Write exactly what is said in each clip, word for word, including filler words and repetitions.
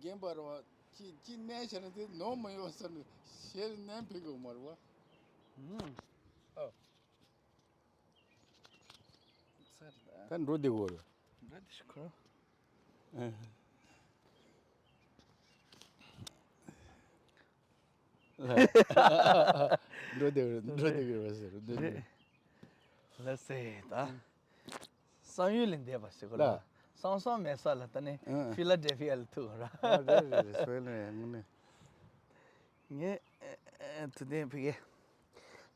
རྒན་པ་རེད་བ། ཅི་ཅི་མནན་བྱས་ན་དེ་ནོར་མ་ཡོང་བསམ་ནས་ཞེ་ནས་མནན་ཕེབས་དགོས་མ་རེད་བ། ཨུམ། ཨོ། ཚར་ད། ད་འགྲོ་བདེ་གོ་རེད། འགྲོ་བདེ་ཤི་ཁོ། ཨ། འགྲོ་བདེ་གོ་རེད། འགྲོ་བདེ་གོ་རེད་ཟེར། འགྲོ་བདེ་གོ་རེད། ལགས་སེ་ད། བསམ་ཡུལ་ལས་འདས་པ་ཟེར་གོ་ལ། ལ། བསམ་བསམ་མེད་ས་ལ་ད་ནི་ཨ། ཕི་ལ་ཌེལ་ཕི་ཡ་ལ་ཐུག་ར། ཨ་རེད་རེད་རེད། སོས་ལ་ཡང་ངུ་ནི། ངས་ཨེ་ཨེ་དུ་ལྡན་ཕི་གེ།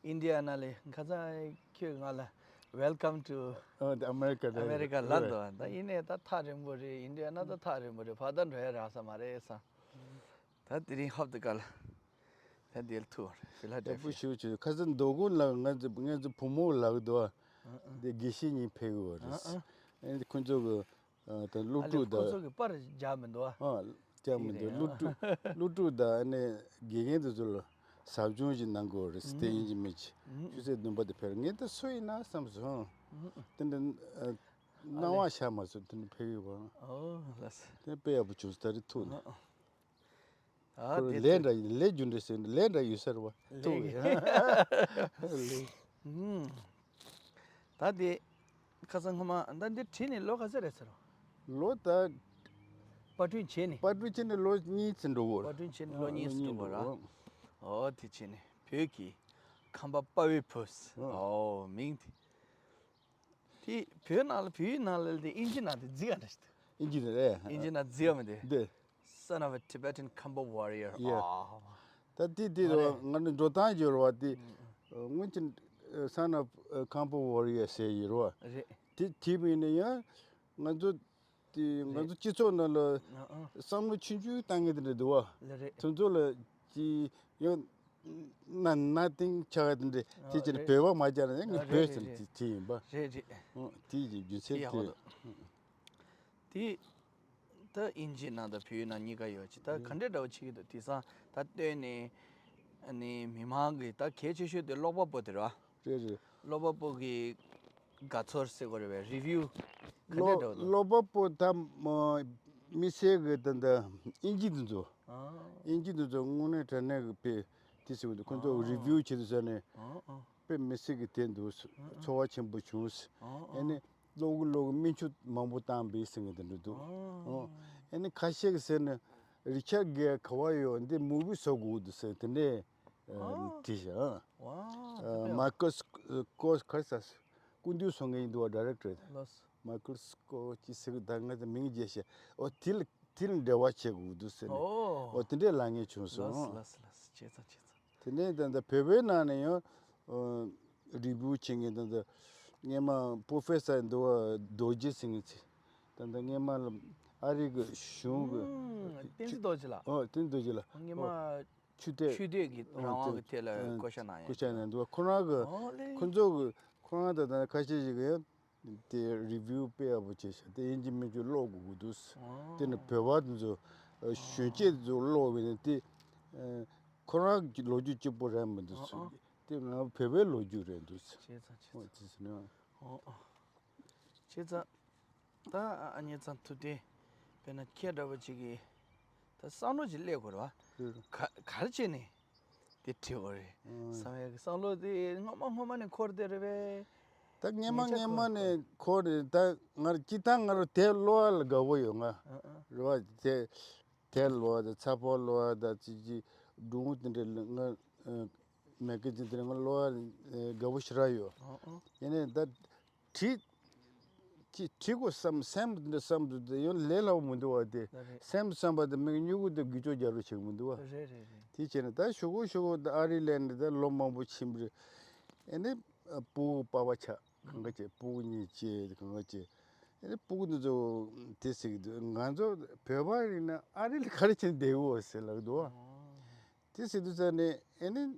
ཨིན་ཌི་ཡ་ན་ལས་ཁ་སང་ཁྱོད་ང་ལ་Welcome to ཨ་ཨ་མེ་རི་ཀ་རེད། ཨ་མེ་རི་ཀ་ལབ་འདུག་ད་ཡིན་ནའི་ད་ཐག་རིང་པོ་རེད། ཨིན་ཌི་ཡ་ན་ད་ཐག་རིང་པོ་རེད། བར་ད་འགྲོ་ཡ་རག་ས་མ་རེད་བསམ། ད་དེ་རིང་ཧབ་ཏེ་ག་ལ། ད་འདིར་ཐུག་ཕི་ལ་ཌེལ་ཕི་ཡ། ཞུ་ཞུ། ཁ་སང་མདོ་དགོན་ལ་ང་ཚོ་ང་ཚོ་བུ་མོ་ལགས་འདུག་ཨ་ཨ། འདི་དགེ་བཤེས་གཉིས་ཕེབས་ཡོད་རེད། ཨ་ཨ། ཨེ་ཁོ་ཚོ་གི་ཨ་ད་སློབ་ཨ་ལས་ཕྲུག་ཁོ་ད་ཚོ་གི་པར་རྒྱག་མི་འདུག་ཨ། ཨ་རྒྱག་མི་འདུག་ཨ་སློབ་ཕྲུག་སློབ་ཕྲུག་ད་ཨ་ནི་དགེ་རྒན་དེ་ཚོ་ལ་ཟབ་སྦྱོང་ཞིག་གནང་དགོས་རེད། ཨུ་སྟེ་ཨིན་ཇི་མི་ཅི་ཨུ་ཆུ་ཚོད་བདུན་པ་དེ་ཕེབས། ངས་ད་སུ་ཡིན་ན་བསམ་སོང་། ཨུ་དེ་འདྲ་ཨ་སྣང་བ་ཤར་མ་སོང་། དེ་འདྲ་ཕེབས་ཡོད་པ། ཨོ་ལགས་སོ། དེ་དཔེ་ཡག་པོ་བྱུང་སོང་། ད་རེས་ཐུག་ནས། ཨ་ཁོ་རང་དེ་ལས་ཚོ་འདྲ་ཡིན། ལས་རྒྱུ་འབྲས་ཟེར་ལས་འདྲ་ཡོད་ས་རེད་བ། ལས་ཐུག་ཀྱི་ལས། ཨུམ། ད་དེ་ཁ་སང་སྔོན་མ་ད་འདི་བྲིས་ནས་ལོ་ག་ཚོད་རེད་ཟེར་རོ། ལོ་ད་པར་སྐྲུན་བྱས་ནས། པར་སྐྲུན་བྱས་ནས་ལོ་གཉིས་ཙམ་འགྲོ་གི་རེད། པར་སྐྲུན་བྱས་ནས་ལོ་གཉིས་ཙམ་འགྲོ་གི་རེད། ཨོ་དེ་བྱས་ནས་བོད་ཀྱི་ཁམས་པ་དཔའ་བོའི་བུ། ཨོ་མིང་དེ། དེ་བོད་ནང་ལ་བོད་ཡིག་ནང་ལ་དེ་ཨིན་ཇི་ནང་དེ་བརྫིས་ཡ་འདྲ་ཞིག་འདུག་ཨིན་ཇི་ནང་རེད། ཨིན་ཇི་ནང་བརྫིས་ཡ་མི་འདུག་འདི། Son of a Tibetan Khampa warrior. Yeah. ཨ། ད་དེ་དེ་མ་རེད། ང་ནི་འགྲོ་སྟངས་ཡོད་རེད་བ། དེ་སྔོན་གྱི་Son of Khampa warrior ཟེར་ཡོད་རེད་བ། རེད། དེ་དེ་མིན་ན་ཡང་ང་ཚོ་དེ་ང་ཚོ་རེད། སྤྱི་ཚོགས་ནང་ལ་ཨ་ཨ། བསམ་བློ་ཆུང་ཆུང་བཏང་མཁན་དེ་འདྲ་འདུག་བ། ལ་རེད། དེ་ཚོ་ལ་ཅི་ཡང་ན་nothing ཆགས་དེ་འདྲ། ཨ་དེ་ཅི་རེད། བོད་པ་མ་བྱས་ན་ཡང་ངས་ཨ་བོད་རེད་ཟེར་རེད་དེ་རེད། དེ་ཡིན་པ། རེད་རེད། ཨོ་དེ་ཡི་རྒྱུ་མཚན་དེ་ཡག་པོ་དེ། འདུག་དེ་ད་ཨིན་ཇི་ནང་དང་བོད་ཡིག་ནང་གཉིས་ཀ་ཡོད་ཅི། ད་ག་འདྲའི་འདྲ་བོ་བྱེད་ཀྱི་འདུག་དེང་སང་ད་སྟོན་ནས་ཨ་ནི་མི་མང་གི་ད་གལ་ཆེ་ཤོས་དེ་ཀློག་པ་པོ་དེ་རེད་བ། རེད་རེད། ཀློག་པ་པོ་གི་དགའ་ཚོར་ཟེར་དགོས་རེད་པས། རི་བིའུ་ག་འདྲ་ཀློག་འདྲ་བོ་འདུག་ཀློག་པ་པོ་ད་མ་དམིགས་བསལ་གྱི་ད་ད་དབྱིན་ཇི་འདི་ཚོ། ཨ། དབྱིན་ཇི་འདི་ཚོ་དངོས་གནས་དྲང་གནས་ཀྱི་དཔེ་དེ་ཟེར་བ་འདུག་ཁོ་ཚོ་ཨ། རི་བིའུ་བྱེད་དུས་ཙ་ནས་ཨ་ཨ། དཔེ་མི་སྲིད་ཀྱི་དེ་འདུག་ཨ་ཨ། ཚོར་བ་ཆེན་པོ་བྱུང་། ཨ་ཨ། ཨེ་ནི་ཀློག་གི་ཀློག་གི་སྨིན་ཆུ་མང་པོ་བཏང་པའི་ཟེར་མཁན་དེ་འདྲ་འདུག་ཨ། ཨོ། ཨེ་ནི་ཁ་ཤས་ཀྱིས་ཟེར་ནས་རི་ཆར་གྷེར་ག་པར་ཡོད། འདི་མུ་བི་བཟོ་དགོས་འདུག་ཟེར་དེ་འདྲས། ཨ། བྲིས་ཤག་ཨ། ཝ། ཨ། དེ་མའི་ཀལ་སི་ཀོ་ག་རེ་ཟེར། སྐུ་མདུན་སོང་མཁན་ཡིན་འདུག་བ། ཌའི་རེག་ཊར་རེད། ལགས། མའི་ཀལ་སི་ཀོ་ཅི་ཟེར་གི། ད་ང་ཚོ་མིང་བརྗེད་ཤག་ཨོ་དེ་ལ་དེ་ལ་འབྲེལ་བ་བྱེད་དགོས་འདུག་ཟེར་ནས། ཨོ། ཨོ་དེ་འདྲའི་ལབ་མཁན་བྱུང་སོང་། ལགས་ལགས་ལགས། བྱས་ཙང་བྱས་ཙང་། དེ་ནས་ད་ལྟ་བོད་པའི་ནང་ནས་ཡང་ཨ་རི་བིའུ་བྱེད་མཁན་ད་ལྟ་སྔོན་མ་པོ་རོ་ཕེ་སར་འདུག་བ། རྡོ་རྗེ་ཟེར་མཁན་ཚེ། ད་ལྟ་སྔོན་མ་ལ་ཨ་རི་གི་གཞུང་གི་ཨུམ། བསྟན་འཛིན་རྡོ་རྗེ་ལགས། ཨོ་བསྟན་འཛིན་རྡོ་རྗེ་ལགས། སྔོན་མ། ཨོ། ཆོས་དད། ཆོས་དད་ཀྱི་ཨ་རང་དབང་གི་ཐད་ལ་ཨ་བསྐོ་བཞག་གནང་ཡོད། བསྐོ་བཞག་གནང་འདུག་ཁོ་རང་གི་ཨོ་ལེ། ཁོ་ཚོ་གི་ཁོ་རང་ད་ལྟ་ཁ་ཤས་ཤིག་གིས་དེ་རི་བིའུ་དཔེ་ཡག་པོ་བྱས་ཤག་དེ་དབྱིན་ཇི་སྨིན་ཆུ་ཀློག་དགོས་ཀྱི་འདུག་ཨོ། དེ་ནི་བོད་པ་དེ་ཚོ་ཨ་གཞོན་སྐྱེས་དེ་ཚོ་ཀློག་པ་ཡིན་ན་དེ་ཨ་ཁོ་རང་གི་ལོ་རྒྱུས་གཅིག་པོ་རེད་མི་འདུག་ཨོ་ཨོ། དེ་ང་བོད་པའི་ལོ་རྒྱུས་རེད་འདུག་བྱས་ཙང་བྱས་ཨོ་ཙང་། དེ་ཟེར་ན། ཨོ་ཨོ། བྱས་ཙང་། ད་ཨ་ཨ་ཉེ་ཚང་ཐུབ་བསྟན། དཔེར་ན་ཁྱེད་འདྲ་བོ་ཅིག་གིས་ད་བསམ་བློ་ཅིག་སླེབས་དགོས་རེད་བ། ཨུ། ག་ག་རེ་བྱས་ནས་དེ་བྲིས་པ་རེད་ཨུ། བསམ་ཡག་གི་བསམ་བློ་དེ་སྔོན་མ་སྔོན་མ་ནས་འཁོར་བསྡད་རེད་པས། ད་སྔོན་མ་ངེད་ཅག་སྔོན་མ་ཁོ་ནས་འཁོར་རེད། ད་ང་རང་སྤྱིར་བཏང་ང་རང་དེབ་ཀློག་པ་ལ་དགའ་པོ་ཡོད་ང་། ཨ་ཨ། རེད་བ། དེ་དེབ་ཀློག་པ་དང་ཚགས་པར་ཀློག་པ་དང་ཅིག་ཅིག་སྒྲུང་དེ་འདྲ་ལ་ང་ཨ་མེ་ག་ཛིན་དེ་འདྲ་ང་ཀློག་པ་ཨ་དགའ་པོ་ཞེ་དྲག་ཡོད། ཨ་ཨ། ཡིན་ནའི་ད། བྲིས། ཅི་བྲིས་དགོས་བསམ་སེམས་འདི་བསམ་དུ་དེ་ཡང་ལས་སླ་པོ་མི་འདུག་བ། དེ་ད་རེད། སེམས་བསམ་པ་དེ་མིག་སྨྱུ་གུ་དེ་འགུལ་སྐྱོད་རྒྱག་རོགས་བྱེད་གི་མི་འདུག་བ། རེད་རེད་རེད། དེ་བྱས་ནས་ད་ཞུ་གོ་ཞུ་གོ་ད་ཨ་རི་སླེབས་ནས་ད་ལོ་མང་པོ་ཕྱིན་པ་རེད། ཨེ་ནི་སྤུ་གུ་པ་ཕ་ཆགས་གང་ག་བྱས། སྤུ་གུ་གཉིས་སྐྱེས་གང་ག་བྱས། ཨེ་ནི་སྤུ་གུ་འདི་ཚོ་དེ་ཟེར་གི་འདུག་ང་ཚོ་བོད་པ་ཡིན་ན་ཨ་རི་ལ་ག་རེ་བྱས་ནས་བསྡད་དགོས་ཟེར་ལབ་འདུག་བ། ཨོ། དེ་ཟེར་དུས་ཙ་ནས་ཨེ་ནི།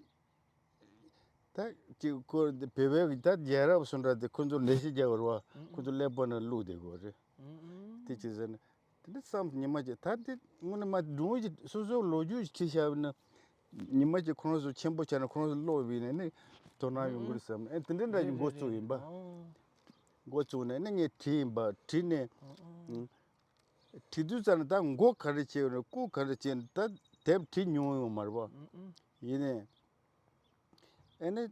ད་ཅིག་ཁོ་བོད་པའི་ད་རྒྱལ་རབས་སུ་འདྲ་དེ་ཁོ་ཚོ་ལས་བྱེད་རྒྱག་པ་རེད་བ། ཨུ་ཁོ་ཚོ་ཀླད་པ་ནང་བླུགས་བསྡད་དགོས་རེད། ཨུ་ཨུ། དེ་ཅི་ཟེར་ན། དེ་འདྲ་བསམ་ཉི་མ་ཅིག་ད་དེ་དངོས་གནས་མ་སྒྲུང་ཅིག་སོ་སོའི་ལོ་རྒྱུས་ཅིག་བྲིས་བཞག་པ་ན། ཉི་མ་ཅིག་ཁོ་རང་ཚོ་ཆེན་པོ་ཆགས་ན་ཁོ་རང་ཚོ་ཀློག་པ་ཡིན་ན་ནི་དོ་སྣང་ཡོང་གི་རེད་བསམ། ཨེ་དེ་འདྲ་འདྲ་ཅིག་འགོ་བཙུགས་ཡིན་པ། ཨོ། འགོ་བཙུགས་ནས་ནི་ངས་བྲིས་ཡིན་པ། བྲིས་ནས། ཨུ་ཨུ། བྲིས་དུས་ཙམ་ནས་ད་མགོ་ག་རེ་བྱས་ཡོད་ན་སྐུ་ག་རེ་བྱས་ན་ད་དེབ་བྲིས་མྱོང་ཡོད་མ་རེད་པ། ཨུ་ཨུ། ཡིན་ནའི། ཨེ་ནི།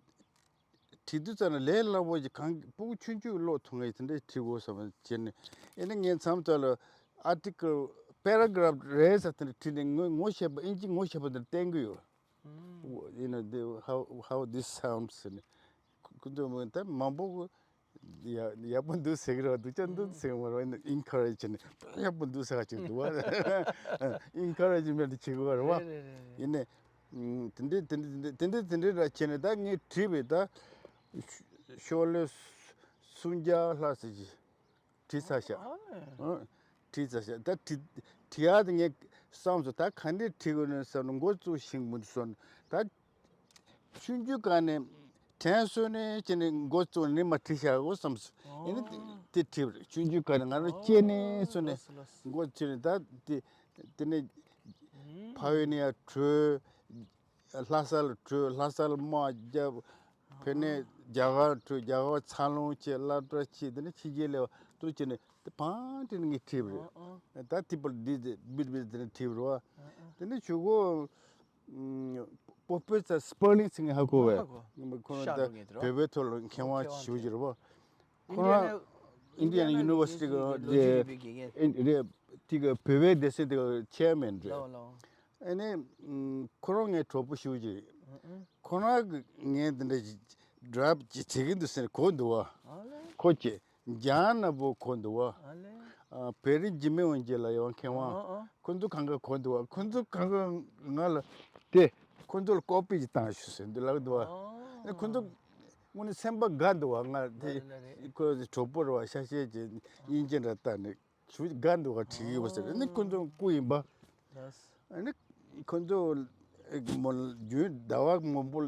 བྲིས་དུས་ཙམ་ནས་ལས་སླ་པོ་ཞིག་གང་སྤུ་གུ་ཆུང་ཆུང་ཀློག་ཐུབ་མཁན་ཞིག་དེ་འདྲ་བྲིས་དགོས་བསམ་བྱས་ནས། ཨེ་ནི་ངས་མཚམས་མཚམས་ལ་ཨར་ཊི་ཀལ་པེ་ར་གྷ་རབ་རེ་ཟེར་དེ་འདྲ་བྲིས་ནས་ངོ་ངོ་ཤེས་པ་ཨིན་ཇི་ངོ་ཤེས་པ་དེ་འདྲ་བསྟན་གི་ཡོད། ཨུམ། You know, the, how, how this sounds ཟེར་ནས། ཁོ་ཚོ་མོ་ད་མང་པོ་ཡག་ཡག་པོ་འདུག་ཟེར་གི་རེད་པ། སྡུག་ཅག་འདུག་ཟེར་གི་མ་རེད་པ། ཨེ་ནི་ཨིན་ཁ་རེཇ་བྱས་ནས་ད་ཡག་པོ་འདུག་ཟེར་ག་ཅིག་འདུག་པ། ཨིན་ཁ་རེཇ་མེན་ཊི་བྱེད་དགོས་པ་རེད་པ། རེད་རེད་རེད་རེད། ཡིན་ནའི། ཨུམ། དེ་འདྲས་དེ་འདྲས་དེ་འདྲས་དེ་འདྲས་དེ་འདྲས་འདྲ་བྱས་ནས་ད་ངས་བྲིས་པའི་ད་ཤོག་ལྷེ་སུམ་བརྒྱ་ལྷག་ཙམ་ཞིག་བྲིས་ཚར་ཤག་ཨ་ལས། ཨ། བྲིས་ཚར་ཤག་ད་བྲིས་བྲིས་ཡག་དེ་ངས་བསམ་སོང་། ད་ག་འདྲས་བྲིས་དགོས་ནས་བསམ་ནས་འགོ་བཙུགས་ཤིང་མུན་སོང་ད། ཆུང་ཆུང་སྒང་ནས་དྲན་གསོ་ནས་བྱས་ནས་འགོ་བཙུགས་ནས་མར་བྲིས་བཞག་གོ་བསམ་སོང་། ཨེ་ནི་ཨོ། དེ་བྲིས་པ་རེད། ཆུང་ཆུང་སྒང་ནས་ང་རང་སྐྱེས་ནས་བཟུང་ནས་ལགས་སོ་ལགས་སོ། འགོ་བཙུགས་ནས་ད་དེ་དེ་ནས་ཨུམ། ཕ་ཡུལ་ནས་ཡར་བྲོས། ལྷ་ས་ལ་བྲོས། ལྷ་ས་ལ་དམག་བརྒྱབ། ཕེབས་ནས་རྒྱ་གར་བྲོས། རྒྱ་གར་འཚར་ལོངས་བྱས། སློབ་གྲྭ་ཕྱིན། དེ་ནས་ཕྱི་རྒྱལ་ལ་འདུག་བྱས་ནས་དེ་བང་དེ་ནས་ངས་བྲིས་པ་རེད། ཨོ་ཨོ། ད་དེ་པར་འདི་དེ་སྦིར་སྦིར་དེ་ནས་བྲིས་པ་རེད་པ། ཨོ་ཨོ། དེ་ནས་གཞུག་གུ། ཨུམ། པོ་རོ་ཕེ་སར་སི་པར་ལིང་ཟེར་མཁན་ཧ་གོ་བས། ཧ་གོ། ཁོ་རང་ཤར་ད་འགྲོ་མཁན་དེ་རོ། བོད་པའི་ཐོག་ལ་མཁས་དབང་མཁས་དབང་ཞེ་པོ་ཅིག་རེད་པ། ཁོ་རང་ཨིན་ཌི་ཡ་ན་ཡུ་ནི་ཝར་སི་ཊི་གི་ལོ་རྒྱུས་རེད། པའི་དགེ་རྒན། རེད། དེ་གི་བོད་པའི་སྡེ་ཚན་དེ་གི་ཅེར་མེན་རེད། ལའོ་ལའོ། ཨ་ནི། ཨུམ། ཁོ་རང་ངའི་གྲོགས་པོ་ཞེ་པོ་ཅིག་ཨུ་ཨུ། ཁོ་རང་གིས་ངས་འདི་འདྲ་ཞིག་ཌ་རོབ་ཅིག་བྱེད་ཀྱི་འདུག་ཟེར་ནས་གོ་འདུག་པ། ཨ་ལས། ཁོ་ཀྱིས། རྒྱ་ནག་པོ་གོ་འདུག་པ། ཨ་ལས། ཨ། བེ་རིན་འཇིགས་མེད་དབང་རྒྱལ་ལགས་ཡང་མཁས་དབང་། ཨ་ཨ། ཁོ་ཚོ་གང་ག་གོ་འདུག་པ། ཁོ་ཚོ་གང་ག་ང་ལ་དེ་ཁོ་ཚོ་ལ་ཀོ་པི་ཅིག་བཏང་ཤོག་ཟེར་འདི་ལབ་འདུག་པ། ཨ། ཨ་ཁོ་ཚོ་དངོས་གནས་སེམས་པ་དགའ་འདུག་པ། ང་དེ་ལ་ལ་རེད། ཁོ་གྲོགས་པོ་རེད་པ། ཤ་ཤེད་ཀྱི་དབྱིན་ཇི་འདྲ་བལྟས་ནས་ཞེ་པོ་དགའ་འདུག་པ། བྲིས་ཡོད་པ་ཟེར། ཨ་ནི་ཁོ་ཚོ་སྐུ་ཡིན་པ། ལགས། ཨ་ནི་ཁོ་ཚོ་མོ་རྒྱུན་ཟླ་བ་མང་པོ་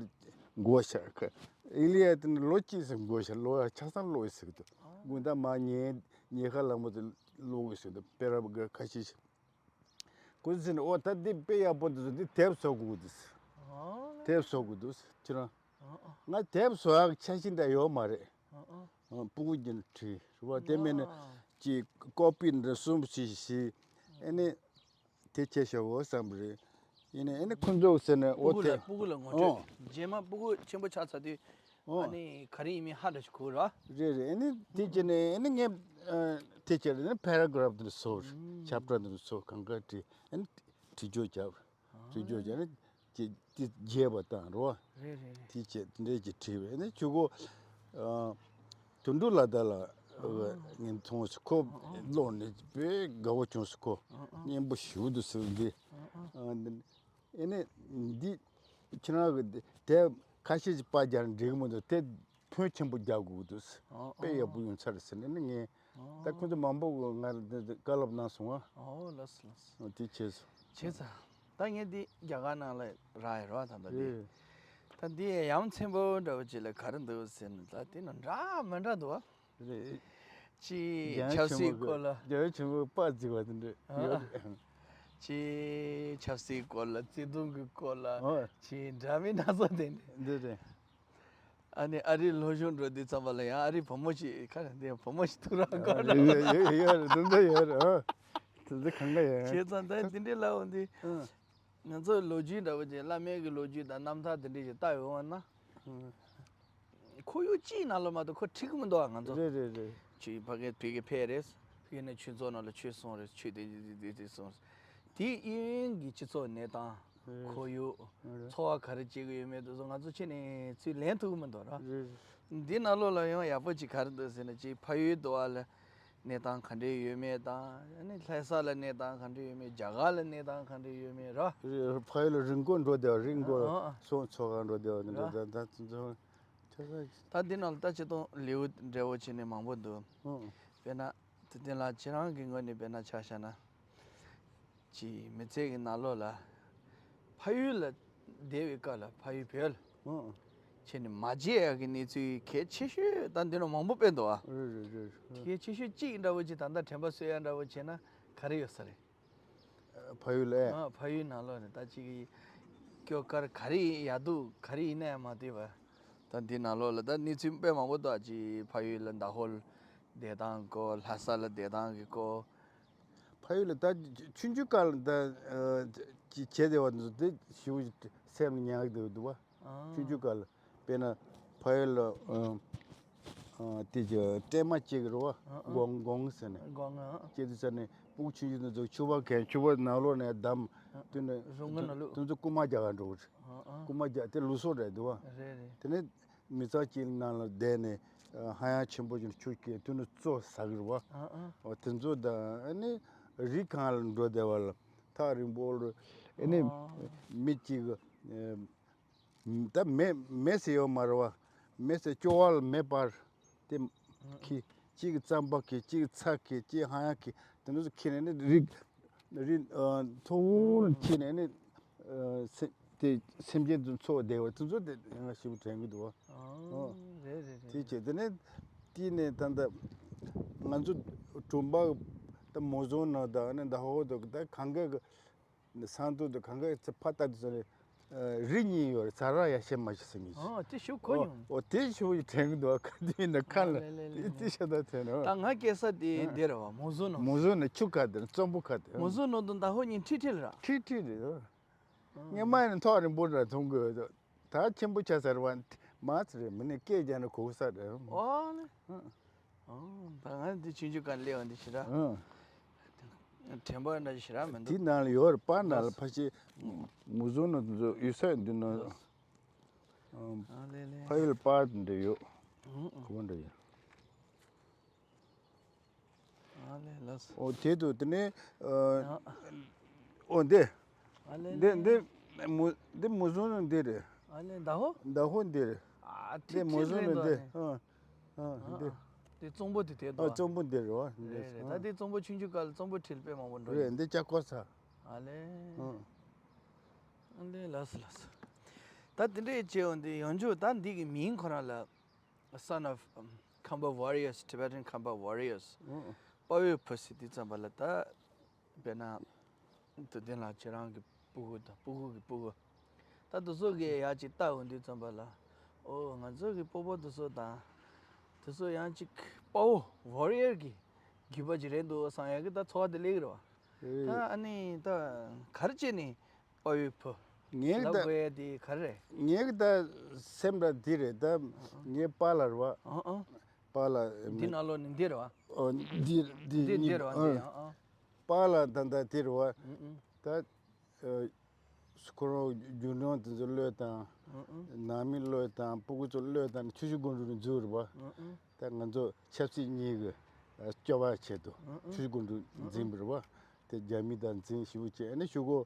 འགོར་ཤག་ཨེ་ལི་ཡ་དེ་ནི་ལོ་གཅིག་ཙམ་འགོར་ཤག་ལོ་ཆ་ཚང་ཀློག་ཡོད་ཟེར་གི་འདུག་དགུན་ཟླ་མར་ཉལ་ཉལ་ཁ་ལངས་པ་དེ་ཀློག་ཡོད་ཟེར་གི་འདུག་དཔེ་ར་ཁ་ཤས་ཤིག་ཁོ་ཚོས་ནི་ཨོ་ད་འདི་དཔེ་ཡག་པོ་འདུག་ཟེར། འདི་དེབ་བཟོ་དགོས་འདུག་ཟེར། དེབ་བཟོ་དགོས་འདུག་ཟེར། ཁྱེད་རང་། ང་དེབ་བཟོ་ཡག་འཆར་གཞི་འདྲ་ཡོད་མ་རེད། ཨ། སྤུ་གུ་རྒྱུན་བྲིས་རེད་པ། དེ་མིན་ན་ཨ། ཅིག་ཀོ་པི་འདྲ་གསུམ་བྱས་བྱས། ཨ་ནི་དེ་བྱས་བཞག་གོ་བསམ་པ་རེད། ཡིན་ནའི་ཨ་ནི་ཁོང་ཚོ་ཟེར་ནས་སྤུ་ཨོ་གུ་ལ་དེ་སྤུ་གུ་ལ་ངོ་སྤྲོད། ཨོ། རྗེས་མ་སྤུ་གུ་ཆེན་པོ་ཆགས་ཚར་དུས་ཨོ། ཨ་ནི་ག་རེ་ཡིན་མིན་ཧ་འདྲ་ཞིག་གོ་ར། རེད་རེད། ཨ་ནི་དེ་བྱས་ནས་ཨ་ནི་ངས་ཨ། དེ་བྱས་ནས་པེ་ར་གྷ་རབ་འདི་བཟོ། ཨུམ། ཆེབ་ཊར་འདི་བཟོ། གང་ག་བྲིས། ཨ་ནི་བྲིས་བརྗོད་བརྒྱབ། བྲིས་བརྗོད་བྱས་ནས་དེ་དེ་རྒྱས་པ་བཏང་རོ། རེད་རེད་རེད། དེ་བྱས་དེ་འདྲས་ཀྱི་བྲིས་པས་ནི་ཆུ་གོ། ཨ། དོན་གྲུབ་ལགས་དག་ལ་ཨ། ངས་མཐོང་སོང་། ཁོ་ཨ། ཀློག་ནས་དཔེ་དགའ་བོ་བྱུང་སོང་། ཁོ་ཨ། སྙན་པོ་ཞེ་པོ་འདུག་ཟེར་འདི། ཨ། ཨ། འདི་ཨེ་ནས་འདི་ཁྱེད་རང་གི་དེབ་ཁ་ཤས་ཅིག་པར་རྒྱག་ན་འགྲིག་གི་མི་འདུག་དེ་ཕོན་ཆེན་པོ་རྒྱག་དགོས་ཀྱི་འདུག་ཨ། དཔེ་ཡག་པོ་ཡོང་ཚར་ཟེར་ནས་ནི་ངས། ད་ཁོང་ཚོ་མང་པོ་ང་ལ་འདི་འདི་བཀའ་སློབ་གནང་སོང་ཨ། ཨོ་ལགས་སོ་ལགས་སོ། ཨོ་དེ་བྱས་སོང་། བྱས་ཙང་། ད་ངས་འདི་རྒྱ་གར་ནང་ལ་རག་ཡོད་རེད་བ། ད་ལྟ་འདི། རེད། ད་འདི་ཡ་ཡ་མཚན་པོ་འདྲ་བོ་ཅིག་ལ་ག་རེ་འདུག་ཟེར་ན། ད་དེ་ནི་འདྲ་མི་འདྲ་འདུག་བ། རེད། ཅིག་རྒྱལ་ཡུམ་ཆབ་ཆེན་སྲིད་པོ་སྐོར་ལ། རྒྱལ་ཡུམ་ཆེན་པོ་པར་བརྩིགས་པ་དེ་འདྲ་ཨ། ཡོད་རེད། ཅིག་ཆབ་སྲིད་སྐོར་ལ། བརྩེ་དུང་གི་སྐོར་ལ། ཨོ། ཅིག་འདྲ་མིན་སྣ་ཚོགས་དེ་འདྲ། འདི་རེད། ཨ་ནི་ཨ་རིའི་སློབ་སྦྱོང་འགྲོ་དུས་ཙམ་པ་ལ་ཡང་ཨ་རིའི་བུ་མོ་ཞིག་ཁ་ནས་འདི་བུ་མོ་ཞིག་ཐུག་རག་གོ་ཨ། ཡོད་ཡོད་ཡོད་རེད། དེ་འདྲ་ཡོད་རེད། ཨ། དེ་འདྲ་གང་ག་ཡོད། བྱས་ཙང་ད་འདི་འདྲའི་ལབ་འོང་དུས། ཨ། ང་ཚོ་ལོ་རྒྱུས་འདྲ་བོ་ཅིག་བླ་མའི་གི་ལོ་རྒྱུས་དང་རྣམ་ཐར་དེ་འདྲ་ཞིག་ལྟ་ཡོང་བ་ན། ཨ། ཁོར་ཡུག་གཅིག་ནང་ལ་མ་གཏོགས་ཁོ་འགྲིག་གི་མི་འདུག་ཨ། ང་ཚོ། རེད་རེད་རེད། ཆོས་ཕ་གི་ཕ་གི་ཕེབས་རེད། ཕ་གི་ནས་ཆོས་ཚོགས་ནང་ལ་ཆོས་གསུངས་རེད། ཆོས་དེ་དེ་དེ་གསུངས་རེད། དེ་གཡས་གཡོན་གྱི་སྤྱི་ཚོགས་གནས་སྟངས། རེད། ཁོར་ཡུག་རེད། འཚོ་བ་ག་རེ་སྐྱེལ་གྱི་ཡོད་མེད་དེ་ཚོ་ང་ཚོ་ཕྱི་ནས་ཚུར་ལེན་ཐུབ་ཀྱི་མི་འདུག་ར། རེད། འདི་ནང་ལོགས་ལ་ཡང་ཡག་པོ་ཅིག་ག་རེ་འདུག་ཟེར་ན། ཅིག་ཕ་ཡུལ་དུ་བ་ལ་གནས་སྟངས་ག་འདྲས་ཡོད་མེད་དང་། ཨ་ནི་ལྷ་ས་ལ་གནས་སྟངས་ག་འདྲས་ཡོད་མེད། རྒྱ་གར་ལ་གནས་སྟངས་ག་འདྲས་ཡོད་མེད་ར། རེད། ཕ་ཡུལ་ལ་རི་མགོ་འགྲོ་བསྡད་པ། རི་མགོ་ཨ་ཨ། སོང་ཚོ་ག་འགྲོ་བསྡད་པ་དེ་འདྲ། ར། ད་ད་ད་ད་ད་ད་ད་ད་འདི་ནང་ལ་ད་ཅི་ཏོང་ལེའུ་འབྲས་བུ་ཆེ་ནས་མང་པོ་འདུག་ཨ། དཔེར་ན། དེ་དེ་ལ་ཁྱེད་རང་གི་ངོས་ནས་དཔེར་ན་ཆ་བཞག་ན། ཅིག་མི་ཚེ་གི་ནང་ལོགས་ལ་ཕ་ཡུལ་ལ་བསྡད་པའི་སྐབས་ལ་ཕ་ཡུལ་བོད་ལ་ཨང་། ཁྱེད་ནི་མ་བརྗེད་ཡག་གི་གནས་ཚུལ་གལ་ཆེ་ཤོས་ད་འདི་ནང་མང་པོ་དཔེ་འདུག་ཨ། རེད་རེད་རེད། གལ་ཆེ་ཤོས་གཅིག་འདྲ་བོ་ཅིག་ད་ལྟ་དྲན་པ་གསོ་ཡག་འདྲ་བོ་བྱས་ན་ག་རེ་ཡོད་ས་རེད། ཕ་ཡུལ་ལ། ཨ། ཕ་ཡུལ་ནང་ལོགས་ནས་ད་ཅིག་སྐྱོ་གར་ག་རེ་ཡིན། ཡག་སྡུག་ག་རེ་ཡིན་ན་ཡང་མ་ལྟོས་པར། ད་འདི་ནང་ལོགས་ལ་ད་གནས་ཚུལ་དཔེ་མང་པོ་འདུག་ཨ། ཅིག་ཕ་ཡུལ་ལ་ཟླ་ཕོགས་བསྡད་སྟངས་སྐོར། ལྷ་ས་ལ་བསྡད་སྟངས་ཀྱི་སྐོར། ཕ། ཕ་ཡུལ་ལ་ད་ཆུང་ཆུང་སྐབས་ལ་ད་ཅི་བྱས་བསྡད་པ་འདུག་དེ་ཞེ་པོ་སེམས་ལ་ཉར་གི་འདུག་བ། ཆུང་ཆུང་སྐབས་ལ་དཔེར་ན་ཕ་ཡུལ་ལ་དེ་ཅི་སྲན་མ་གཅིག་རེད་བ། སྒོང་སྒོང་ཟེར་ནས། སྒོང་ང་། སྐྱེས་དུས་ཙ་ནས་སྤུ་གུ་ཆུང་ཆུང་དེ་ཚོ་ཕྱུ་པ་གན་ཕྱུ་པ་ནང་ལོགས་ནས་བསྡམས། དེ་ནས་རུམ་གྱི་ནང་ལོགས། དེ་ཚོ་རྐུན་མ་རྒྱག་ག་འགྲོ་གི་རེད། རྐུན་མ་རྒྱག་དེ་ལུགས་སྲོལ་རེད་འདུག་བ། རེད་རེད། དེ་ནས་མི་ཚང་གཅིག་ནང་ལ་བསྡད་ནས་ཧ་ཡང་ཆེན་པོ་ཅིག་ཆུ་སྐྱེས་དེ་ནས་བཙོ་ཟ་གི་རེད་བ། འོ་དེ་ཚོ་དང་ཨ་ནི་རི་སྒང་ལ་འགྲོ་བསྡད་པ་ལ་ཐག་རིང་པོ་ལ་ཨ་ནི་མི་གཅིག་གི་ད་མེ་མེ་ཟེར་ཡོད་མ་རེད་བ། མེ་ཟེར་སྐྱོ་བ་ལ་མེ་སྤར། དེ་ཁྱི་གཅིག་གི་རྩམ་པ་ཁྱི་གཅིག་གི་ཚྭ་ཁྱི་གཅིག་ཧ་ཡང་ཁྱི་དེ་འདྲ་ཚོ་ཁྱི་ནས་ནི་རི་རི་མཐོ་བོ་ལ་ཁྱི་ནས་ནི་སེ་དེ་སེམས་ཅན་དུ་འཚོ་བསྡད་པ་དེ་ཚོ་དེ་ང་ཞིབ་དྲན་གི་འདུག་བ། ཨོ། རེད་རེད་རེད། དེ་བྱས་དེ་ནས་དེ་ནས་ད་ལྟ་ང་ཚོ་གྲོང་པ་ད་མོ་ཟོང་ནང་དང་ནི་ཟླ་ཧོ་དང་ད་གང་ག་གི་ས་མཐོ་དུ་གང་ག་ཚེ་ཕ་ལྟ་དུས་ཙམ་ནས་རི་གཉིས་ཡོད་རེད། ཟ་ར་ཡ་ཤེས་མ་ཤེས་ཟེར་མཁན་ཞིག་ཨོ་དེ་ཞུ་གོ་ཨོ་མྱོང་། ཨོ་དེ་ཞུ་ཡི་དྲན་གི་འདུག་ཁ་དེ་ཡིན་ན་ཁ་ལ་ཨ་ལེ་ལེ་ལེ་དེ་ལེ། དེ་ཤ་ད་དྲན་ཨ། ད་ང་སྐྱེས་ས་དེ་ཨ། དེ་རེད་བ། མོ་ཟོ་ནོ། མོ་ཟོ་ནི་ཆུ་ཁ་དེ་རྩོམ་པོ་ཁ་དེ། མོ་ཟོ་ནོ་དང་ཟླ་ཧོ་གཉིས་ཁྲིག་ཁྲིག་རེད། ཁྲིག་ཁྲིག་རེད། ཨ། སྔོན་མ་ཡིན་ན་ཐོག་རིང་པོ་འདྲ་མཐོང་གི་ཡོད། ད་ཆེན་པོ་ཆགས་ཚར་བ་མ་ཚར་རེད། མི་ནི་སྐད་རྒྱག་ན་གོ་ས་རེད། ཨོ་ལེ། ཨ། ཨོ། ད་ང་འདི་ཆུང་ཆུང་སྒང་སླེབས་པ་འདི་ཞེ་དྲག་ཨ། དྲན་པ་འདྲ་ཞེ་དྲག་མི་འདུག་དེའི་ནང་ལ་ཡོད་རེད། པར་ནང་ལ་ཕ་ཤི་མུ་ཟོ་ནོ་དེ་ཚོ་ཡོད་ས་འདི་ནོ། ཨ་ལེ་ལེ། ཕ་ཡུལ་པར་འདི་ཡོད། ཨ་ཨ། ག་བ་འདྲ་ཡོད། ཨ་ལེ་ལགས་སོ། ཨོ་དེ་དུ་དེ་ནས་ཨ། ཨོ་འདི། ཨ་ལེ་འདི་ལེ། འདི་མུ་འདི་མུ་ཟོ་ནོ་འདི་རེད། ཨ་ལེ་ཟླ་ཧོ། ཟླ་ཧོ་འདི་རེད། ཨ་འདི་ཁྲིག་མུ་ཁྲིག་ཟོ་རེད་ནོ་འདི། འདུག་ཨ་ནི། ཨ་ཨ་འདི། ཨ་འདི་གཙང་པོ་དེ་དེ་ཨ་འདུག་ཨ། གཙང་པོ་འདི་རེད་བ། རེད་རེད། ཨ་ད་དེ་གཙང་པོ་ཆུང་ཆུང་སྐབས་ལ་གཙང་པོ་ཁྲིད་དཔེ་མང་པོ་འགྲོ་རེད། ཡིན། འདི་ལྕགས་ཀོ་ས། ཨ་ལེ། ཨ། ཨ་ལེ་ལགས་སོ་ལགས་སོ། ད་དེ་འདྲས་བྱས་འོང་དུས་ཡང་ཆོས་ད་འདི་གི་མིང་ཁོ་རང་ལ། Son of, um, Khampa warriors, Tibetan Khampa warriors. ཨོ། དཔའ་བོའི་བུ་ཟེར་དུས་ཙམ་པ་ལ་ད། དཔེར་ན། དུ་ལྡན་ལགས་ཁྱེད་རང་གི་སྤུ་གུ་དང་སྤུ་གུ་གི་སྤུ་གུ། ད་དེ་ཚོ་གིས་ཡར་ཅིག་ལྟ་འོང་དུས་ཙམ་པ་ལ། ཨོ་ང་ཚོ་གི་སྤོ་བོ་དེ་ཚོ་དང་། དེ་ཚོ་ཡང་ཅིག་དཔའ་བོ་ཝོ་རི་ཡར་གི་རྒྱུད་པ་ཅིག་རེད་འདུག་བསམ་ཡག་གི་ད་ཚོར་བ་དེ་སླེབས་ཀྱི་རེད་བ། ཨེ། ད་ཨ་ནི་ད་ག་རེ་བྱས་ནས་དཔའ་བོའི་བུ་དཔའ་བོའི་བུ་ལབ་དགོས་ཡ་དེ་ག་རེ་རེད། ངའི་གི་ད་སེམས་ལ་འདི་རེད་ད། ངའི་པཱ་ལགས་རེད་བ། ཨ་ཨ། པཱ་ལགས། འདི་ནང་ལོགས་ནས་འདི་རེད་བ། ཨོ་འདི་འདི་འདི་འདི་གཉིས་རེད་བ། ཨ། འདི་ཨ་ཨ། པཱ་ལགས་ད་ད་འདི་རེད་བ། ཨུ་ཨུ། ད་ཨ་ཁོ་རང་རྒྱུ་ནོར་དེ་ཚོ་བློས་བཏང་། ཨུ་ཨུ། ནང་མི་བློས་བཏང་། སྤུ་གུ་ཚོ་བློས་བཏང་ནས་ཆུ་བཞི་སྒང་དྲུག་ནས་འཛུལ་རེད་བ། ཨུ་ཨུ། ད་ང་ཚོ་ཆབ་སྲིད་གཉིས་ཀྱི་སྐྱོབ་པ་ཆེད་དུ་ཨུ་ཨུ། ཆུ་བཞི་སྒང་དྲུག་ཨུ་ཨུ། འཛིན་པ་རེད་བ། དེ་རྒྱ་མི་དང་འཛིང་ཞེ་པོ་བྱས། ཨ་ནི་གཞུག་གུ་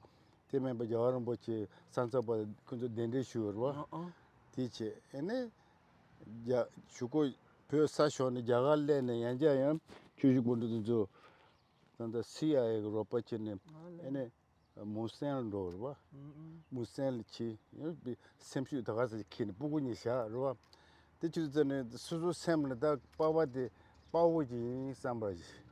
དེ་མིན་པ་རྒྱལ་བ་རིན་པོ་ཆེ་ས་མཚམས་པ་ཁོ་ཚོ་གདན་འདྲེན་ཞུས་པ་རེད་བ། ཨུ་ཨུ། དེ་བྱས་ཨ་ནི་རྒྱ་གཞུག་གུ་བོད་ས་ཕྱོགས་ནས་རྒྱ་གར་སླེབས་ནས་ཡང་བསྐྱར་ཡང་ཆུ་བཞི་སྒང་དྲུག་དེ་ཚོ་ད་ལྟ་སི་ཨའི་ཨེ་གི་རོགས་པ་བྱས་ནས་ཨ་ནི། མུན་སེལ་འགྲོ་རེད་བ། ཨུ་ཨུ། མུན་སེལ་ལ་ཕྱིན། ཡང་སེམས་ཤུགས་ད་ག་ས་ཅིག་ཁྱེར་ནས་སྤུ་གུ་གཉིས་བཞག་རེད་བ། དེ་ཕྱིར་ཙམ་ནས་སོ་སོའི་སེམས་ལ་ད་པ་ཕ་དེ་དཔའ་བོ་ཅིག་ཡིན་བསམ་པ་ཞིག་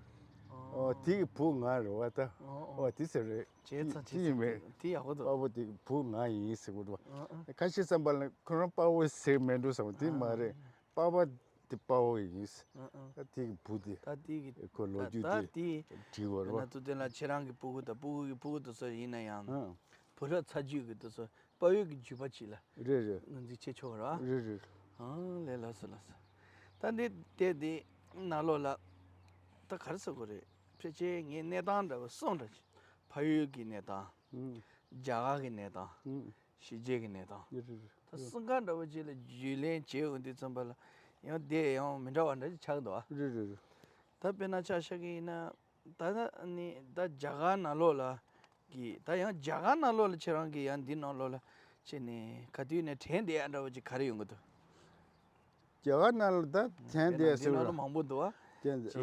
ཨོ། ཨོ་དེ་གི་བུ་ང་རེད་བ་ད། ཨོ་ཨོ། ཨོ་དེ་ཟེར་རེད། བྱས་ཙང་དེ་བྱས་ཡིན་པས། ཙང་དེ་ཡག་པོ་འདུག་དཔའ་བོ་དེ་གི་བུ་ང་ཡིན་ཟེར་གོ་རེད་བ། ཨོ་ཨོ། ཁ་ཤས་བསམ་པ་ལ་ཁོ་རང་དཔའ་བོ་ཟེར་མེད་འགྲོ་བསམ། དེ་མ་རེད། ཨ། པ་ཕ་དེ་དཔའ་བོ་ཡིན། ཨ་ཨ། ད་དེ་གི་བུ་དེ་ད་དེ་གི་ཁོ་ལོ་ད་རྒྱུས་ད་དེ་དེ་བྲིས་པ་རེད་བ། ན་ཐུབ་བསྟན་ལགས་ཁྱེད་རང་གི་སྤུ་གུ་དང་སྤུ་གུ་གི་སྤུ་གུ་དེ་ཚོ་ཡིན་ན་ཡང་། ཨ། བུ་རབས་ཚ་རྒྱུད་ཀྱི་དེ་ཚོ་དཔའ་བོའི་གི་རྒྱུད་པ་ཅིག་ལ་རེད་རེད། ངོས་འཛིན་བྱེད་ཆོག་ར། རེད་རེད། ཨ་ལས། ལགས་སོ་ལགས་སོ། ད་འདི་དེ་དེ་ནང་ལོགས་ལ་ད་ག་རེ་ཟེར་དགོས་རེད། ཕལ་ཆེར་ངའི་གནས་སྟངས་འདྲ་བོ་གསུམ་འདྲ་ཅིག་ཕ་ཡུལ་གྱི་གནས་སྟངས། ཨུ། རྒྱ་གར་གྱི་གནས་སྟངས། ཨུ། གཞིས་བྱེས་ཀྱི་གནས་སྟངས། ཡོད་རེད་རེད། ད་གསུམ་ཀ་འདྲ་བོ་ཅིག་ལ་རྒྱུས་ལོན་བྱེད་འོང་དུས་ཙམ་པ་ལ་ཡང་དེ་ཡང་མི་འདྲ་བ་འདྲ་ཅིག་ཆགས་འདུག་ཨ། རེད་རེད་རེད། ད་དཔེར་ན་ཆ་བཞག་གི་ཡིན་ན་ད་ནི་ད་རྒྱ་གར་ནང་ལོགས་ལ་གི་ད་ཡང་རྒྱ་གར་ནང་ལོགས་ལ་ཁྱེད་རང་གི་ཡང་འདི་ནང་ལོགས་ལ་ཁྱེད་ནི་ག་དུས་ནས་དྲན་བསྡད་ཡ་འདྲ་བོ་ཅིག་ག་རེ་ཡོང་གི་འདུག་རྒྱ་གར་ནང་ལ་ད་དྲན་བསྡད་ཟེར་བ་འདི་ནང་ལ་མང་པོ་འདུག་ཨ། དྲན་བསྡད། ཅི་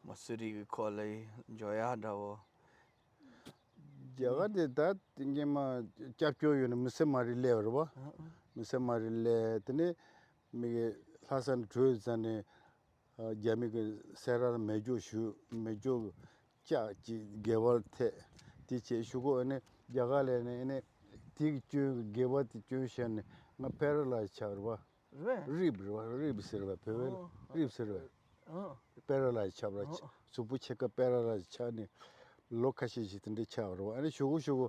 མ་སུ་རི་གི་ཁོག་ལ་འཇོག་ཡ་འདྲ་བོ། རྒྱ་གར་དེ་ད་སྔོན་མ་སྐྱབས་བཅོལ་ཡོད་ནས་མི་སེར་མ་རེད་སླེབས་པ་རེད་བ། ཨ་ཨ། མི་སེར་མ་རེད་སླེབས། དེ་ནས་མི་གི་ལྷ་ས་ནས་བྲོས་ཙང་ནས་རྒྱ་མི་གི་སེ་ར་ལ་མེ་སྒྱོགས་ཞུ། མེ་སྒྱོགས་ཀྱི་ལྕགས་ཀྱི་སྒལ་པར་ཐེབས། དེ་བྱས་གཞུག་གུ་ཨ་ནི་རྒྱ་གར་སླེབས་ནས་ཨ་ནི་དེ་གི་སྐྱོན་གྱི་སྒལ་པ་དེ་སྐྱོན་བཞག་ནས་ང་པེ་ར་ལའི་ཛི་ཆགས་པ་རེད་བ། རེད་པས། རིབ་རེད་བ། རིབ་ཟེར་བ་བོད་པས་ཨོ། རིབ་ཟེར་བ། ཨོ། པེ་ར་ལའི་ཛི་ཆགས་པ་རེད། ཨོ། གཟུགས་པོ་ཕྱེད་ཀ་པེ་ར་ལའི་ཛི་ཆགས་ནས་ ལོ་ཁ་ཤས་ཤིག་དེ་འདྲའི་ཆགས་པ་རེད་བ། ཨ་ནི་གཞུག་གུ་གཞུག་གུ་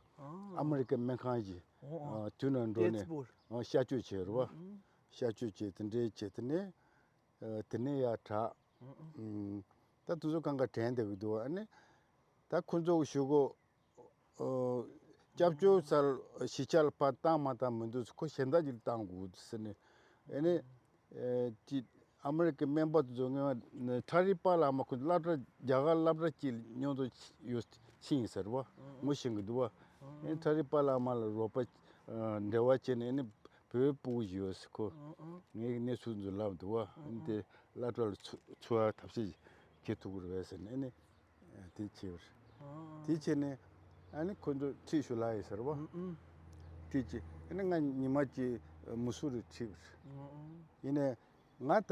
ཨ་མི་རི་ཀའི་སྨན་ཁང་ཞིག་ཨོ་ཨོ། དུས་ནང་འགྲོ་ནས་ཨོ་གཤག་བཅོས་བྱས་རེད་བ། གཤག་བཅོས་བྱས་དེ་འདྲའི་བྱས་དེ་ནས་དེ་ནས་ཡར་དྲག་ད་དེ་ཚོ་གང་ག་དྲན་བསྡད་ཀྱི་འདུག་ཨ་ནི་ད་ཁོ་ཚོ་གཞུག་གུ་སྐྱབས་བཅོལ་སར་གཞིས་ཆགས་ལ་ཕར་བཏང་མ་བཏང་མི་འདུག་ཁོ་གཞན་དག་ཅིག་ལ་བཏང་དགོས་ཟེར་ནས་ཨ་ནི། ཅིག་ཨ་མི་རི་ཀའི་སྨན་པ་དེ་ཚོ་ངས་ཁྲ་རི་པ་ལ་མ་ཁོ་སློབ་གྲྭ་རྒྱ་གར་སློབ་གྲྭ་གཅིག་ལ་མཉམ་དུ་ཡོད་ཕྱིན་ཡིན་ཟེར་བ་ངོ་ཤེས་ཀྱི་འདུག་བ། ཨེ་ཁྲ་རི་པ་ལ་མ་ལ་རོགས་པ་འབྲེལ་བ་བྱས་ནས་ཨ་ནི་བོད་ཕྲུག་ཅིག་ཡོད་ཟེར། ཁོ་ངའི་གནས་ཚུལ་ཚོ་ལབ་འདུག་བ། ཨ་ནི་དེ་སློབ་གྲྭ་ལ་ཚུ་ཚུད་པར་ཐབས་ཤེས་བྱེད་ཐུབ་ཀྱི་རེད་བས་ཟེར་ནས་ཨ་ནི། དེ་བྱས་པ་རེད། དེ་བྱས་ནས་ཨ་ནི་ཁོ་ཚོ་ཁྲིད་ཞུ་ལ་ཡིན་ཟེར་བ། ཁྲིད་ཀྱི་ཨ་ནི་ང་ཉི་མ་གཅིག་མུ་སུ་རི་ཁྲིད་པ་རེད། ཡིན་ནས་ང་ད་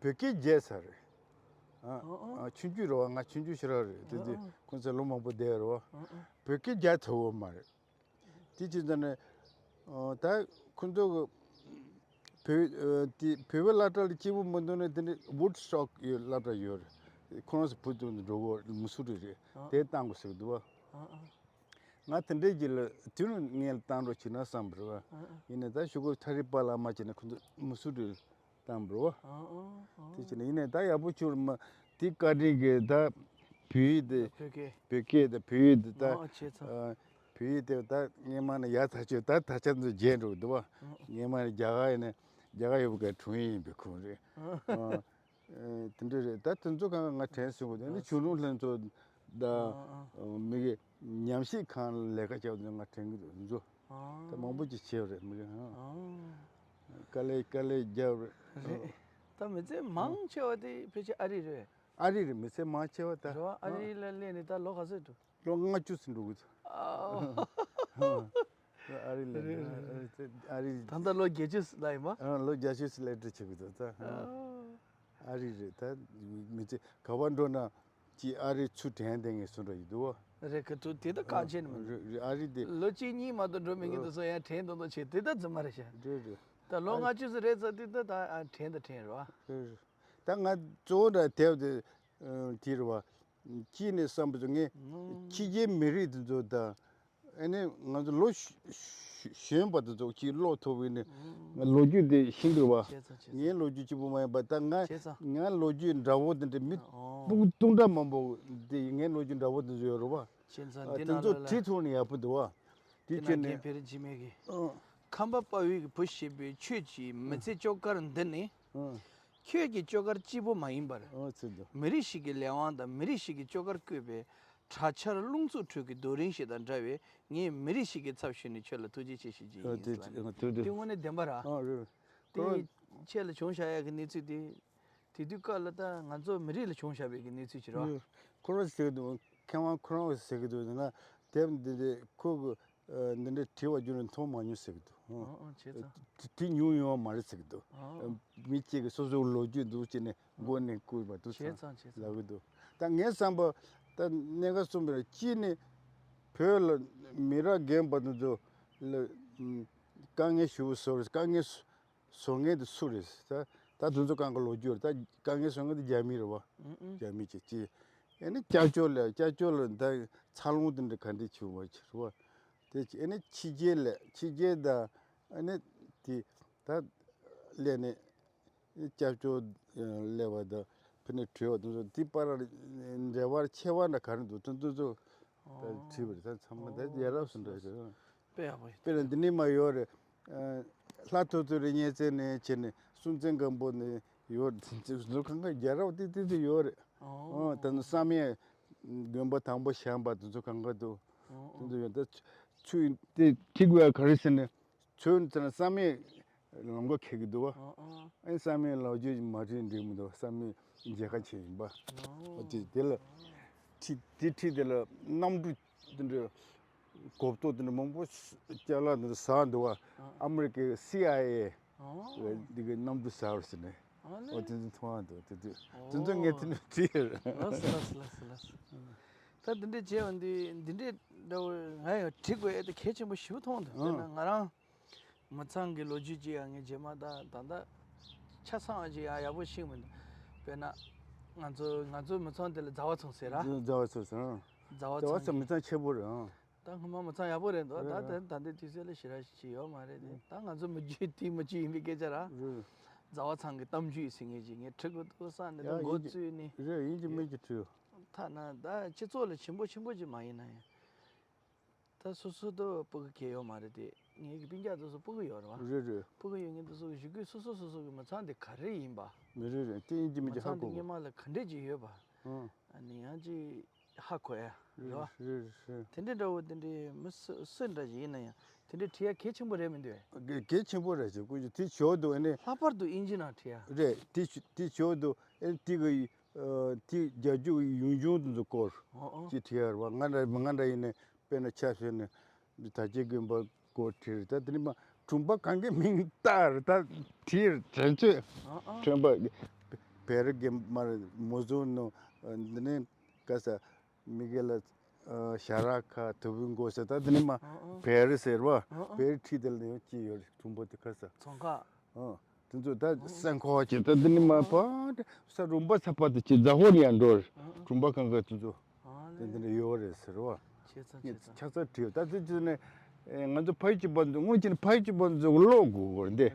བོད་སྐད་བརྗེད་ཚར་རེད། ཨ་ཨ་ཆུང་ཆུང་རེད་བ། ང་ཆུང་ཆུང་ཞེ་དྲག་རེད། དེ་དུས་ཁོང་ཚོ་ལོ་མང་པོ་བསྡད་རེད་བ། བོད་སྐད་རྒྱག་ཐུབ་པ་མ་རེད། དེ་ཅི་ཙམ་ནས་ད་ཁོང་ཚོ་གི་བོད་དེ་བོད་པའི་སློབ་གྲྭ་ལ་སྐྱིད་པོ་མི་འདུག་ནས་དེ་ནས་Woodstock་ཡོད་སློབ་གྲྭ་ཡོད་རེད། ཁོ་རང་ཚོ་བུ་དུ་འགྲོ་གོ་མུ་སུ་རི་རེད། དེ་བཏང་དགོས་ཟེར་གི་འདུག་བ། ང་དེ་འདྲས་ཀྱི་ལ་དུས་ནས་ངས་བཏང་རོགས་བྱེད་ན་བསམ་པ་རེད་བ། ཡིན་ནས་ད་ཞུ་གོ་ཁྲ་རི་པ་ལ་མ་བྱས་ནས་ཁོང་ཚོ་མུ་སུ་རི་བཏང་བ་རེད་བ། དེ་བྱས་ནས་ཡིན་ནས་ད་ཡག་པོ་བྱུང་མ་དེ་བཀའ་དྲིན་གྱིས་ད་བོད་ཡིག་དེ་བོད་སྐད་བོད་སྐད་དེ་བོད་ཡིག་དེ་ད་ཨོ་བྱས་ཙང་། བོད་ཡིག་དེ་ད་སྔས་མ་ནས་ཡག་ཐག་ཆོད། ད་ད་ཆ་འདི་བརྗེད་འགྲོ་གི་འདུག་བ། སྔས་མ་ནས་རྒྱ་གར་ཡིན་ན་རྒྱ་གར་ཡོད་པའི་སྒང་དྲུང་ཡིག་ཡིན་པའི་ཁོངས་རེད། དེ་འདྲ་རེད། ད་དེ་ཚོ་གང་ང་དྲན་སོང་གི་འདུག་ཨ་ནི་བྱུང་རུང་ལྷན་ཚོགས་ད་མི་གི་ཉམས་ཞིབ་ཁང་ལ་ལས་ཀ་བྱས་པ་ཚོ་ང་དྲན་གི་འདུག་དེ་ཚོ་ད་མང་པོ་ཅིག་བྱས་པ་རེད། མི་གི་དཀའ་ལས་དཀའ་ལས་བརྒྱབ་རེད། རེད། ད་མི་ཚེ་མང་ཆེ་བ་དེ་ཕལ་ཆེར་ཨ་རི་རེད། ཨ་རི་རེད། མི་ཚེ་མང་ཆེ་བ་ད། རེད་བ། ཨ་རི་ལ་སླེབས་ནས་ད་ལོ་ག་ཚོད་འགྲོ། ལོ་ལྔ་བཅུ་ཙམ་འགྲོ་གི་འདུག་ཨ་རི་ལ་རེད་རེད། ཨ་རི་ད་ལྟ་ལོ་བརྒྱད་ཅུ་ལ་ཡིན་པ། ཨ་ལོ་བརྒྱད་ཅུ་ཙམ་སླེབས་འགྲོ་བྱེད་གི་འདུག་ད། ཨ་རི་རེད། ད་མི་ཚེ་ག་པར་འགྲོ་ན་ཅི་ཨ་རི་ཚུར་དྲན་བསྡད་ངེས་སུ་འདྲ་ཡོད་འདུག་བ། རེད། ག་ཚོད་དེ་ད་གང་བྱས་ནས་མི་འགྲོ། རེད་རེད། ཨ་རི་དེ། ལོ་གཅིག་གཉིས་མ་གཏོགས་འགྲོ་མི་ངན་དེ་ཚོ་ཡང་དྲན་མདོག་མདོག་བྱས་དེ་ད་རྫུན་མ་རེད་ཤག་རེད་རེད། ད་ལོ་ལྔ་བཅུ་ཙམ་རེད་ཙང་དེ་ད་ད་དྲན་ད་དྲན་རེད་བ། རེད་རེད། ད་ང་གཙོ་བོ་འདྲ་དེབ་དེ་དེ་རེད་བ། གཅིག་ནས་བསམ་པ་ཚོ་ངས་ཕྱི་རྒྱལ་མི་རིགས་དེ་ཚོ་དང་ཨ་ནི་ང་ཚོ་ལོ་གཞོན་པ་དེ་ཚོ་གཅིག་ཀློག་ཐུབ་པ་ཡིན་ན་ང་ལོ་རྒྱུས་དེ་ཤེས་འདུག་བ། བྱས་ཙང་བྱས་ཙང་། ངའི་ལོ་རྒྱུས་གཅིག་པུ་མ་ཡིན་པ་ད་ང་བྱས་ཙང་། ང་ལོ་རྒྱུས་འདྲ་བོ་དེ་འདྲ་མི་ཨོ་སྤུ་གུ་སྟོང་ཕྲག་མང་པོ་དེ་ངའི་ལོ་རྒྱུས་འདྲ་བོ་དེ་ཚོ་ཡོད་རེད་བ། བྱས་ཙང་ཨ་འདི་དེ་ནང་ཚོ་ལ་ལ་བྲིས་ཐུབ་ན་ཡག་པོ་འདུག་བ། དེ་དེ་ཁྱེད་ནང་ནས་རྒན་ཕེ་རི་འཇིགས་མེད་ཀྱིས། ཨོ་ཁམས་པ་དཔའ་བོའི་བུ་ཞེས་པའི་ཁྱོད་ཀྱི་མི་ཚེ་སྐྱོ་གར་འདི་ནི། ཨོ་ཁྱོད་ཀྱི་སྐྱོ་གར་གཅིག་པུ་མ་ཡིན་པར། ཨོ་ཚུལ་དུ། མི་རིགས་ཤིག་གི་ལས་དབང་དང་མི་རིགས་ཤིག་གི་སྐྱོ་གར་བཀོད་པའི་གྲྭ་ཆར་རླུང་འཚུབ་ཁྲོད་ཀྱི་རྡོ་རིང་ཞིག་དང་འདྲ་བའི་ངས་མི་རིགས་ཤིག་གི་ཚབ་ཞུས་ནས་ཁྱོད་ལ་ཐུགས་རྗེ་ཆེ་ཞུ་རྒྱུ་ཨོ་ཡིན་དེ་ལབ་ནས། ཨོ་དེ་དེ། དེ་དངོས་གནས་བདེན་པ་ར། ཨོ་རེད། དེ་ཁྱེད་ལ་བྱུང་བཞག་ཡག་གི་གནས་ཚུལ་དེ། དེ་དུས་སྐབས་ལ་ད་ང་ཚོ་མི་རིགས་ལ་བྱུང་བཞག་པའི་གི་གནས་ཚུལ་ཅིག་རེད་བ། ཁོ་རང་ཟེར་གི་འདུག་མཁས་དབང་ཁོ་རང་ཟེར་གི་འདུག་ང་དེབ་འདི་འདྲ་ཁོ་གི་འདི་འདྲ་བྲིས་པ་རྒྱུན་རིང་མཐོང་མ་མྱོང་ཟེར་གི་འདུག་ཨོ་ཨོ་བྱས་ཙང་། བྲིས་མྱོང་ཡོད་མ་རེད་ཟེར་གི་འདུག་ཨོ་མི་གཅིག་གིས་སོ་སོའི་ལོ་རྒྱུས་འདུག་བྱས་ནས་མགོ་ནས་བསྐུར་བ་འདུག་བྱས་ཙང་བྱས་ཙང་ལབ་གི་འདུག་ད་ངའི་བསམ་པ་ད་གནད་འགག་གསུམ་པ་རེད། གཅིག་ནི་བོད་ལ་མི་རབས་རྒན་པ་དེ་ཚོ་ལ་དཀའ་ངལ་ཞེ་པོ་བཟོ་རེད། དཀའ་ངལ་བཟོ་མཁན་དེ་སུ་རེད། ད་ད་དེ་ཚོ་གང་ག་ལོ་རྒྱུས་རེད། ད་དཀའ་ངལ་བཟོ་མཁན་དེ་རྒྱ་མི་རེད་བ། ཨུ་ཨུ། རྒྱ་མི་གཅིག་གཅིག་ཨེ་ནི་སྐྱབས་བཅོལ་ལ་སྐྱབས་བཅོལ་ལ་ད་འཚར་ལོངས་དེ་འདྲ་ག་འདྲས་བྱུང་བ་ཅིག་རེད་བ། དེ་ཅིག་ཨེ་ནི་ཕྱི་རྒྱལ་ལ་ཕྱི་རྒྱལ་དང་ཨེ་ནི་དེ་ད་སླེབས་ནས་སྐྱབས་བཅོལ་སླེབས་པ་དང་ཕ་ནས་བྲོས་པ་དེ་ཚོ་དེ་བར་འབྲེལ་བ་ཆེ་བ་འདྲ་ག་རེ་འདུག་དེ་ཚོ་ད་བྲིས་པ་རེད། ད་ཚང་མ་ད་ཡ་རབས་སུ་འདྲ་ཞིག་དཔེ་ཡག་པོ་ཡོད། དཔེར་ན་འདི་ནས་མར་ཡོད་རེད། ལྷ་ཐོ་ཐོ་རི་གཉན་ཚད་ནས་བྱས་ནས་སྲོང་བཙན་སྒམ་པོ་ནས་ཡོད་རེད། དེ་ཚོ་གང་ག་རྒྱལ་རབས་དེ་དེ་དེ་ཡོད་རེད། ཨོ། ད་ནི་བསམ་ཡས་དགོན་པ་དང་པོ་བཞེངས་པ་དེ་ཚོ་གང་ག་འདུག་ཨོ། དེ་ཚོ་ཡོད། ད་ཆུ་དེ་ཁྲིད་དགོས་ཡ་ག་རེ་ཟེར་ནས་ཆུ་དེ་ན་བསམ་ཡས་ལམ་ཁ་འཁེལ་གི་འདུག་བ། ཨོ་ཨོ། ཨ་ནི་བསམ་ཡས་ལོ་རྒྱུས་མ་བྲིས་འགྲིག་མི་འདུག་བསམ་ཡས་མཇལ་ཁ་བྱས་ཡིན་པ། ཨོ། ཨོ་དེ་དེ་ལ་ཁྲིད་དེ་ཁྲིད་དེ་ལ་གནམ་གྲུ་དེ་འདྲ་གོ་རྟོགས་དེ་འདྲ་མང་པོ་ཅ་ལག་དེ་འདྲ་ཟ་འདུག་བ། ཨ་མི་རི་ཀའི་སི་ཨའི་ཨེ་ཨོ་འདི་གི་གནམ་གྲུ་ཟ་བར་ཟེར་ནས། ཨ་ལེ། ཨོ་དེ་ཚོ་མཐོང་བ་འདུག་དེ་དུས་ཨོ་དེ་ཚོ་ངས་དེ་འདྲ་བྲིས་ཡོད། ལགས་སོ་ལགས་སོ་ལགས་སོ་ལགས་སོ། ད་འདི་འདྲས་བྱས་པ་འདི་འདི་འདྲས་འདྲ་བོ་ང་ཡང་བྲིས་དགོས་ཨེ་ད་གལ་ཆེན་པོ་ཞེ་པོ་མཐོང་འདུག་དཔེར་ན་ང་རང་མི་ཚང་གི་ལོ་རྒྱུས་ཅིག་ཡང་ངས་རྗེས་མ་ད་ད་ལྟ་ཆ་ཚང་བ་ཅིག་ཡང་ཡག་པོ་ཤེས་མི་འདུག་དཔེར་ན་ ང་ཚོ་ང་ཚོའི་མི་ཚང་དེ་ལ་རྫ་བ་ཚང་ཟེར་ར། རྫ་བ་ཚང་ཟེར། རྫ་བ་རྫ་བ་ཚང་ཚང་མི་ཚང་ཆེ་པོ་རེད་ཨང་། ད་སྔོན་མ་མི་ཚང་ཡག་པོ་རེད་འདུག་ད་རེད་ད་རེད། ད་འདི་དུས་ཚོད་ལ་ཞེ་དྲག་ཞིག་ཡོད་མ་རེད་དེ། ད་ང་ཚོ་མི་རྒྱུད་དེ་མི་རྒྱུད་ཡིན་པའི་སྐད་ཆ་ར། རེད། རྫ་བ་ཚང་གི་གཏམ་རྒྱུད་ཟེར་མཁན་ཅིག་ངས་ཁྲིད་དགོས་འདུག་བསམ་ནས་ཡ་འདུག་མགོ་ཡིན་གྱི་བཙུགས་ནས། རེད་ཡིན་གྱི་མིན་གྱི་ཁྲིད། ཐ་ན་ད་སྤྱི་ཚོགས་ལ་ཆེན་པོ་ཆེན་པོ་ཅིག་མ་ཡིན་ན་ཡང་། ད་སོ་སོ་དུ་སྤུ་གུ་གས་ཡོད་མ་རེད་དེ། ངེད་ཀྱི་སྤུན་ཀྱག་དེ་ཚོ་སྤུ་གུ་ཡོད་རེད་བ། རེད་རེད། སྤུ་གུ་ཡོད་མཁན་དེ་ཚོ་གི་གཞིས་ཁུལ་སོ་སོ་སོ་སོ་གི་མི་ཚང་དེ་ག་རེ་ཡིན་པ། མི་རེད་རེད་དེ་ཡིན་གྱི་མིན་མི་གྱི་ཧ་ཚང་དེ་གོ་གོ་སྔོན་མ་ལ་ག་འདྲས་ཅིག་ཡོད་པ། ཨང་། ཨ་ནི་ཡང་ཅིག་ཧ་གོ་ཡ་རེད་བ། རེད་རེད་རེད། དེ་འདྲས་འདྲ་བོ་དེ་འདྲས་མི་སུ་སུ་འདྲ་ཅིག་ཡིན་ན་ཡང་དེ་འདྲས་ཁྲིད་ཡ་གལ་ཆེན་པོ་རེད་མི་འདུག་གས། གལ་གལ་ཆེན་པོ་རེད་ཅེས་ཀུན་གྱི་དེ་ཞོར་དུ་ཨ་ནི། ལྷག་པར་དུ་དབྱིན་ཇི་ནང་ཁྲིད་ཡ། རེད་དེ་ཞོ་དེ་ཞོར་དུ་ཨ་ནི་དེ་གི་ཨ་དེ་རྒྱ་སྒྱུག་ཡུང་ཆུང་དེ་ཚོ་སྐོར་ཨོ་ཨོ། ཅིག་ཁྲིད་ཡ་རེད་བ། ང་འདྲ་ང་འདྲ་ཡིན་ན། དཔེར་ན་ཆ་བཞག་ན་དར་རྒྱས་དགོན་པ་སྐོར་ཁྲིད་རེད། ད་དེ་ནི་མ་གྲོང་པ་གང་གའི་མིང་བཏགས་རེད། ད་ཁྲིད་དྲན་ཚོད་ཨ་ཨ། ཁྲོན་པ་བེ་རི་དགོན་པ་མོ་ཟོ་ནོ་འདི་ནི་ག་ས་མི་གེ་ལ་ཤ་ར་ཁ་དུ་བུ་མགོ་ས་ད་དེ་ནི་མ་ཨ་ཨ། བེ་རི་ཟེར་བ་ཨ་ཨ། བེ་རི་ཁྲིད་དེ་ལ་ཡང་ཅི་ཡོད་རེད། གྲོང་པ་དེ་ག་ས་ཚོང་ཁ། ཨ། དེ་ཚོ་ད་སེང་ཁོག་ཅིག་ད་འདི་ནི་མ་ཕ་ས་རུམ་པ་ཚ་པ་དེ་ཅིག་རྫ་ཧོ་ནི་ཡང་འགྲོ་རེད། གྲོང་པ་གང་ག་དེ་ཚོ་ཨ་དེ་ལེ། འདི་འདྲ་ཡོད་རེད་ཟེར་བ། ཆེ་ཚ་ཆེ་ཚ། ཆ་ཚ་བྲིས་ད་དེ་ཚོ་ནི་ང་ཚོ་ཕ་ཡུལ་གྱི་བ་ཚོ་དངོས་ཀྱི་ཕ་ཡུལ་གྱི་བ་ཚོ་ཀློག་དགོས་གོ་འདི་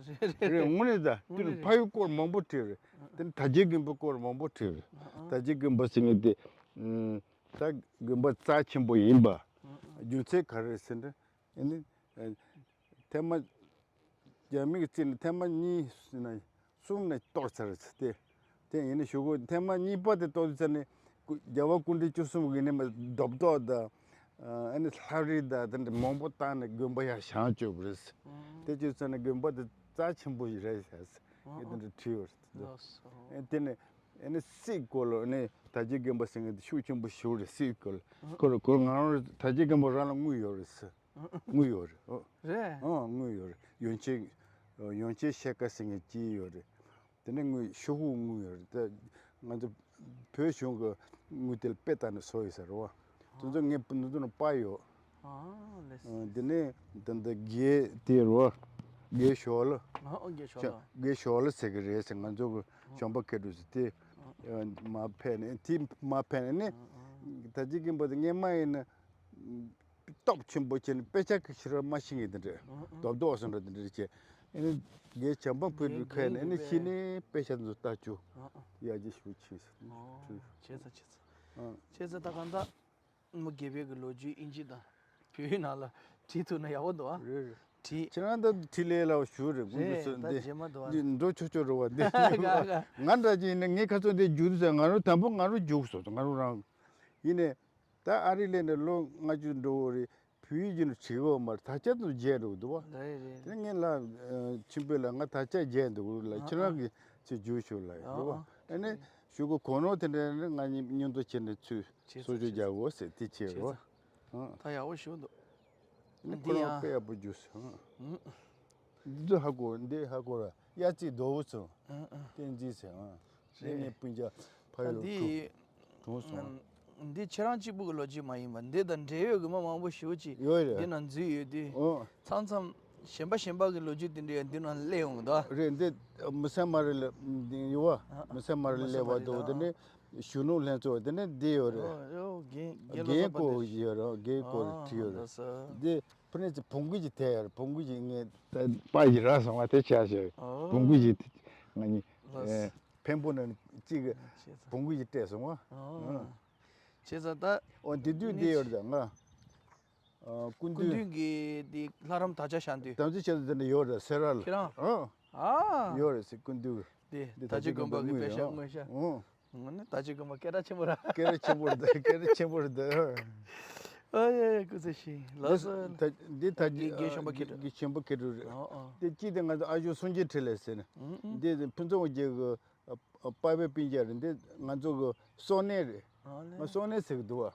རེད་དངོས་གནས་ད་དེ་ནི་ཕ་ཡུལ་སྐོར་མང་པོ་བྲིས་རེད། དེ་ནི་དར་རྒྱས་དགོན་པ་སྐོར་མང་པོ་བྲིས་རེད། དར་རྒྱས་དགོན་པ་ཟེར་མཁན་དེ་ད་དགོན་པ་རྩ་ཆེན་པོ་ཡིན་པ་རྒྱུ་མཚན་ག་རེ་ཟེར་ན། ཨ་ནི། ཨ། ཐེངས་མ། རྒྱ་མི་གི་རྩིས་ནས་ཐེངས་མ་གཉིས་ཟེར་ན་གསུམ་ནས་གཏོར་ཚར་ཟེར་ཏེ། དེ་ཡིན་ནའི་གཞུག་གུ་ཐེངས་མ་གཉིས་པ་དེ་གཏོར་ཚར་ནས་སྐུ་རྒྱལ་བ་སྐུ་ཕྲེང་བཅུ་གསུམ་གྱི་ནི་མ་རྡོབ་རྡོབ་དང་། ཨ་ནི་ལྷ་རི་དང་དེ་འདྲ་མང་པོ་བཏང་ནས་དགོན་པ་ཡར་བཞེངས་བཅུག་པ་རེད། དེ་བཅུག་ཚར་ནས་དགོན་པ་དེ་རྩ་ཆེན་པོ་ཞིག་རེད་ཟེར། ཨེ་དེ་འདྲ་བྲིས་ཡོད་རེད། ལགས་སོ། ཨེ་དེ་ནས་ཨེ་ནི་སྲིད་སྐོར་ལ་ཨེ་ནི་དར་རྒྱས་དགོན་པ་ཟེར་མཁན་དེ་ཤུགས་ཆེན་པོ་ཞིག་རེད། སྲིད་སྐོར་ལ་ཁོ་རང་ཁོ་རང་ང་རང་དར་རྒྱས་དགོན་པ་རང་ལ་དངུལ་ཡོད་རེད་ཟེར། དངུལ་ཡོད་རེད། ཨོ། རེད། ཨང་དངུལ་ཡོད་རེད། ཡོན་ཆེན། ཡོན་ཆེན་ཤེལ་དཀར་ཟེར་མཁན་ཅིག་ཡོད་རེད། དེ་ནས་དངུལ་ཤོག་གུ་དངུལ་ཡོད་རེད། ད་ང་ཚོ་བོད་གཞུང་གི་དངུལ་དེ་ལ་དཔེ་བལྟས་ནས་བཟོ་ཡོད་ཟེར་བ། དེ་ཚོ་ངས་དེ་ཚོ་ནང་པར་ཡོད། ཨ་ལེ། ཨ་དེ་ནས་ད་ལྟ་དགེ་དེ་རོ། དགེ་ཞོག་ལ། ཨ་ཨོ་དགེ་ཞོག་ལ། དགེ་ཞོག་ལ་ཟེར་གི་རེད་ཟེར། ང་ཚོ་གི་གཞོན་པ་སྐད་འགྲོ་ཟེར་དེ། ཨ་མར་ཕེབས་ནས་དེ་མར་ཕེབས་ནས་ནི། ཨ་ཨ། ད་ཅི་གིན་པ་དེ་སྔས་མ་ཡིན་ན། སྟོབས་ཆེན་པོ་བྱས་ནས་དཔེ་ཆ་གི་ཕྱིར་མ་ཤེས་ངེས་དེ་འདྲ། ཨང་ཨང་། རྡོབ་རྡོབ་སོང་འདྲ་དེ་འདྲ་བྱས། ཨེ་ནི་རྒན་བྱམས་པ་ཕུལ་དུ་ཁེལ་ནས་ཨེ་ནི་ཤི་ནས་དཔེ་ཆ་ཚོ་ལྟ་བཅུག་ཨང་ཨང་། ཡ་གྱི་ཞུ་ཆེ་ཟེར། ཨོ། བྱས་ཙང་བྱས་ཙང་། ཨང་། བྱས་ཙང་ད་གང་ལྟར་མུ་དགེ་བའི་གི་ལོ་རྒྱུས་ཨིན་ཇི་དང་བོད་ཡིག་ནང་ལ་བྲིས་ཐུབ་ན་ཡག་པོ་འདུག་ཨ། རེད་རེད། བྲིས། ཁྱེད་རང་ད་བྲིས་ལས་སླ་བ་ཞུ་རེད་དགོངས་རེད། ཚོད་ད་འདི་རྗེས་མ་འདུག་ཨ། འདི་འགྲོ་ཆོག་ཆོག་རེད་བ་འདི། ག་ག་ང་འདྲ་ཅིག་ཡིན་ན་ངའི་ཁ་ཚོན་འདི་རྒྱུག་ཟེར་ང་རང་དང་པོ་ང་རང་རྒྱུག་སོང་ང་རང་རང་། ཡིན་ནས། ད་ཨ་རི་སླེབས་ནས་ལོ་ལྔ་བཅུ་འགྲོ་བ་རེད། བོད་ཡིག་རྒྱུགས་ནས་བྲིས་ཡོད་མ་རེད། དར་ཆ་དུ་མཇལ་འགྲོ་གི་འདུག་བ། རེད་རེད། དེ་ངས་ལ་ཆེན་པོ་ལ་ང་དར་ཆ་མཇལ་འདུག་ལ། ཨ་ཁྱེད་རང་གིས་ཚུར་རྒྱུགས་ཤོག་ལ་ཡོད་བ། ཨ་ཨ། ཨ་ནི་ཞུ་གོ་གོ་ནོར་དེ་འདྲ་ནི་ང་གཉིས་མཉམ་དུ་ཕྱིན་ནས་ཚུར་བྱས་ཚོ་གསོ་བཅོས་བྱས་རྒྱག་དགོས་ཟེར་དེ་བྱས་བྱས་རོ། ཚོ། ཨ་ད་ཡག་པོ་ཞུ་འདུག་ཨ་ནི་ཁོ་ཨ་རང་དཔེ་ཡག་པོ་རྒྱུགས་སོང་། ཨ་འདི་ཚོ་ཧ་གོ་འདི་ཧ་གོ་ར་ཡ་ཙི་རྡོ་བུ་ཚོ། ཨ་ཨ། བསྟན་འཛིན་ཟེར་ཨ། རེད། ངའི་སྤུན་ཀྱག་ཕ་ཡུལ་ལ་འདི་གྲོངས་སོང་། འདི་ཁྱེད་རང་གཅིག་པུ་གི་ལོ་རྒྱུས་མ་ཡིན་པ་འདི་དང་འབྲེལ་ཡོད་ཀྱི་མི་མང་པོ་ཞེ་པོ་ཅིག་ཡོད་རེད། འདི་ནང་འཛུལ་ཡོད་དུས། ཨོ། མཚམས་མཚམས་གཞན་པ་གཞན་པ་གི་ལོ་རྒྱུས་དེ་འདྲ་ཡང་འདི་ནང་སླེབས་ཡོང་གི་འདུག་རེད་འདི་མི་སེར་མ་རེད་ལ་ཡོད་བ། ཨ་ཨ། མི་སེར་མ་རེད་མི་སེར་སླེབས་པ་མ་རེད་འདུག་ད་དེ་ནས་གཞོན་ནུ་ལྷན་ཚོགས་དེ་ནས་འདི་ཡོད་རེད། ཨོ་ཨོ་རྒན་རྒན་ལོ་རྒན་གསར་པ་སྐོར་འདི་ཡོད་རེད་རྒན་སྐོར་ཨ་བྲིས་ཡོད་རེད། ལགས་སོ། འདི། ཕུ་ནེ་ཚེ་བོང་གུ་ཅིག་དེ་ཡར་བོང་གུ་ཅིག་ངས་ད་པ་ཡི་ར་སོང་བ་དེ་ཆ་ཞེས་ཨོ། བོང་གུ་ཅིག་ང་གཉིས་ལགས། ཨེ་འཕན་པོ་ནང་གཅིག་གི་ཤེས་ཚ་བོང་གུ་ཅིག་སྤྲད་སོང་བ། ཨོ། ཨ། ཤེས་ཚ་ད་ཨོ་འདི་དུས་འདི་ཡོད་ད་ང་ཨ་སྐུ་སྐུ་མདུན་མདུན་གྱི་འདི་ལྷ་རམས་དར་ཆ་བཞག་དུས་དམ་ཚིག་ཆེ་ཚ་དེ་འདྲ་ཡོད་ད་སེ་ར་ལ་ཁྱེད་རང་ཨ་ཨ་ཡོད་རེད་ཟེར་སྐུ་མདུན་འདི་ད་ཅི་དགོན་པ་གི་དཔེ་ཤག་དངོས་ཤག་ཨོ། ང་ནི་ད་ཅི་གི་མ་སྐད་གྲགས་ཆེན་པོ་ར། སྐད་གྲགས་ཆེན་པོ་རེད་ད་སྐད་གྲགས་ཆེན་པོ་རེད་ད། ཨ་ཡ་ཡ་སྐུ་ཚེ་ཞིག་ལགས་སོ། འདི་ད་འདི་ད་རྒན་རྒན་གཞོན་པ་སྐད་གྲགས་རྒན་གཞོན་པ་སྐད་གྲགས་རེད། ཨ་ཨ། འདི་གཅིག་དེ་ང་ཚོ་ཨ་ཞོ་སངས་རྒྱས་འཕྲིན་ལས་ཟེར་ནས། ཨུ་ཨུ། འདི་ཕུན་ཚོགས་རྒྱལ་གི་པ་ཕའི་སྤུན་ཀྱག་རེད་འདི་ང་ཚོ་གི་སོ་ནས་རེད། ཨ་ལེ། ང་སོ་ནས་ཟེར་གི་འདུག་བ།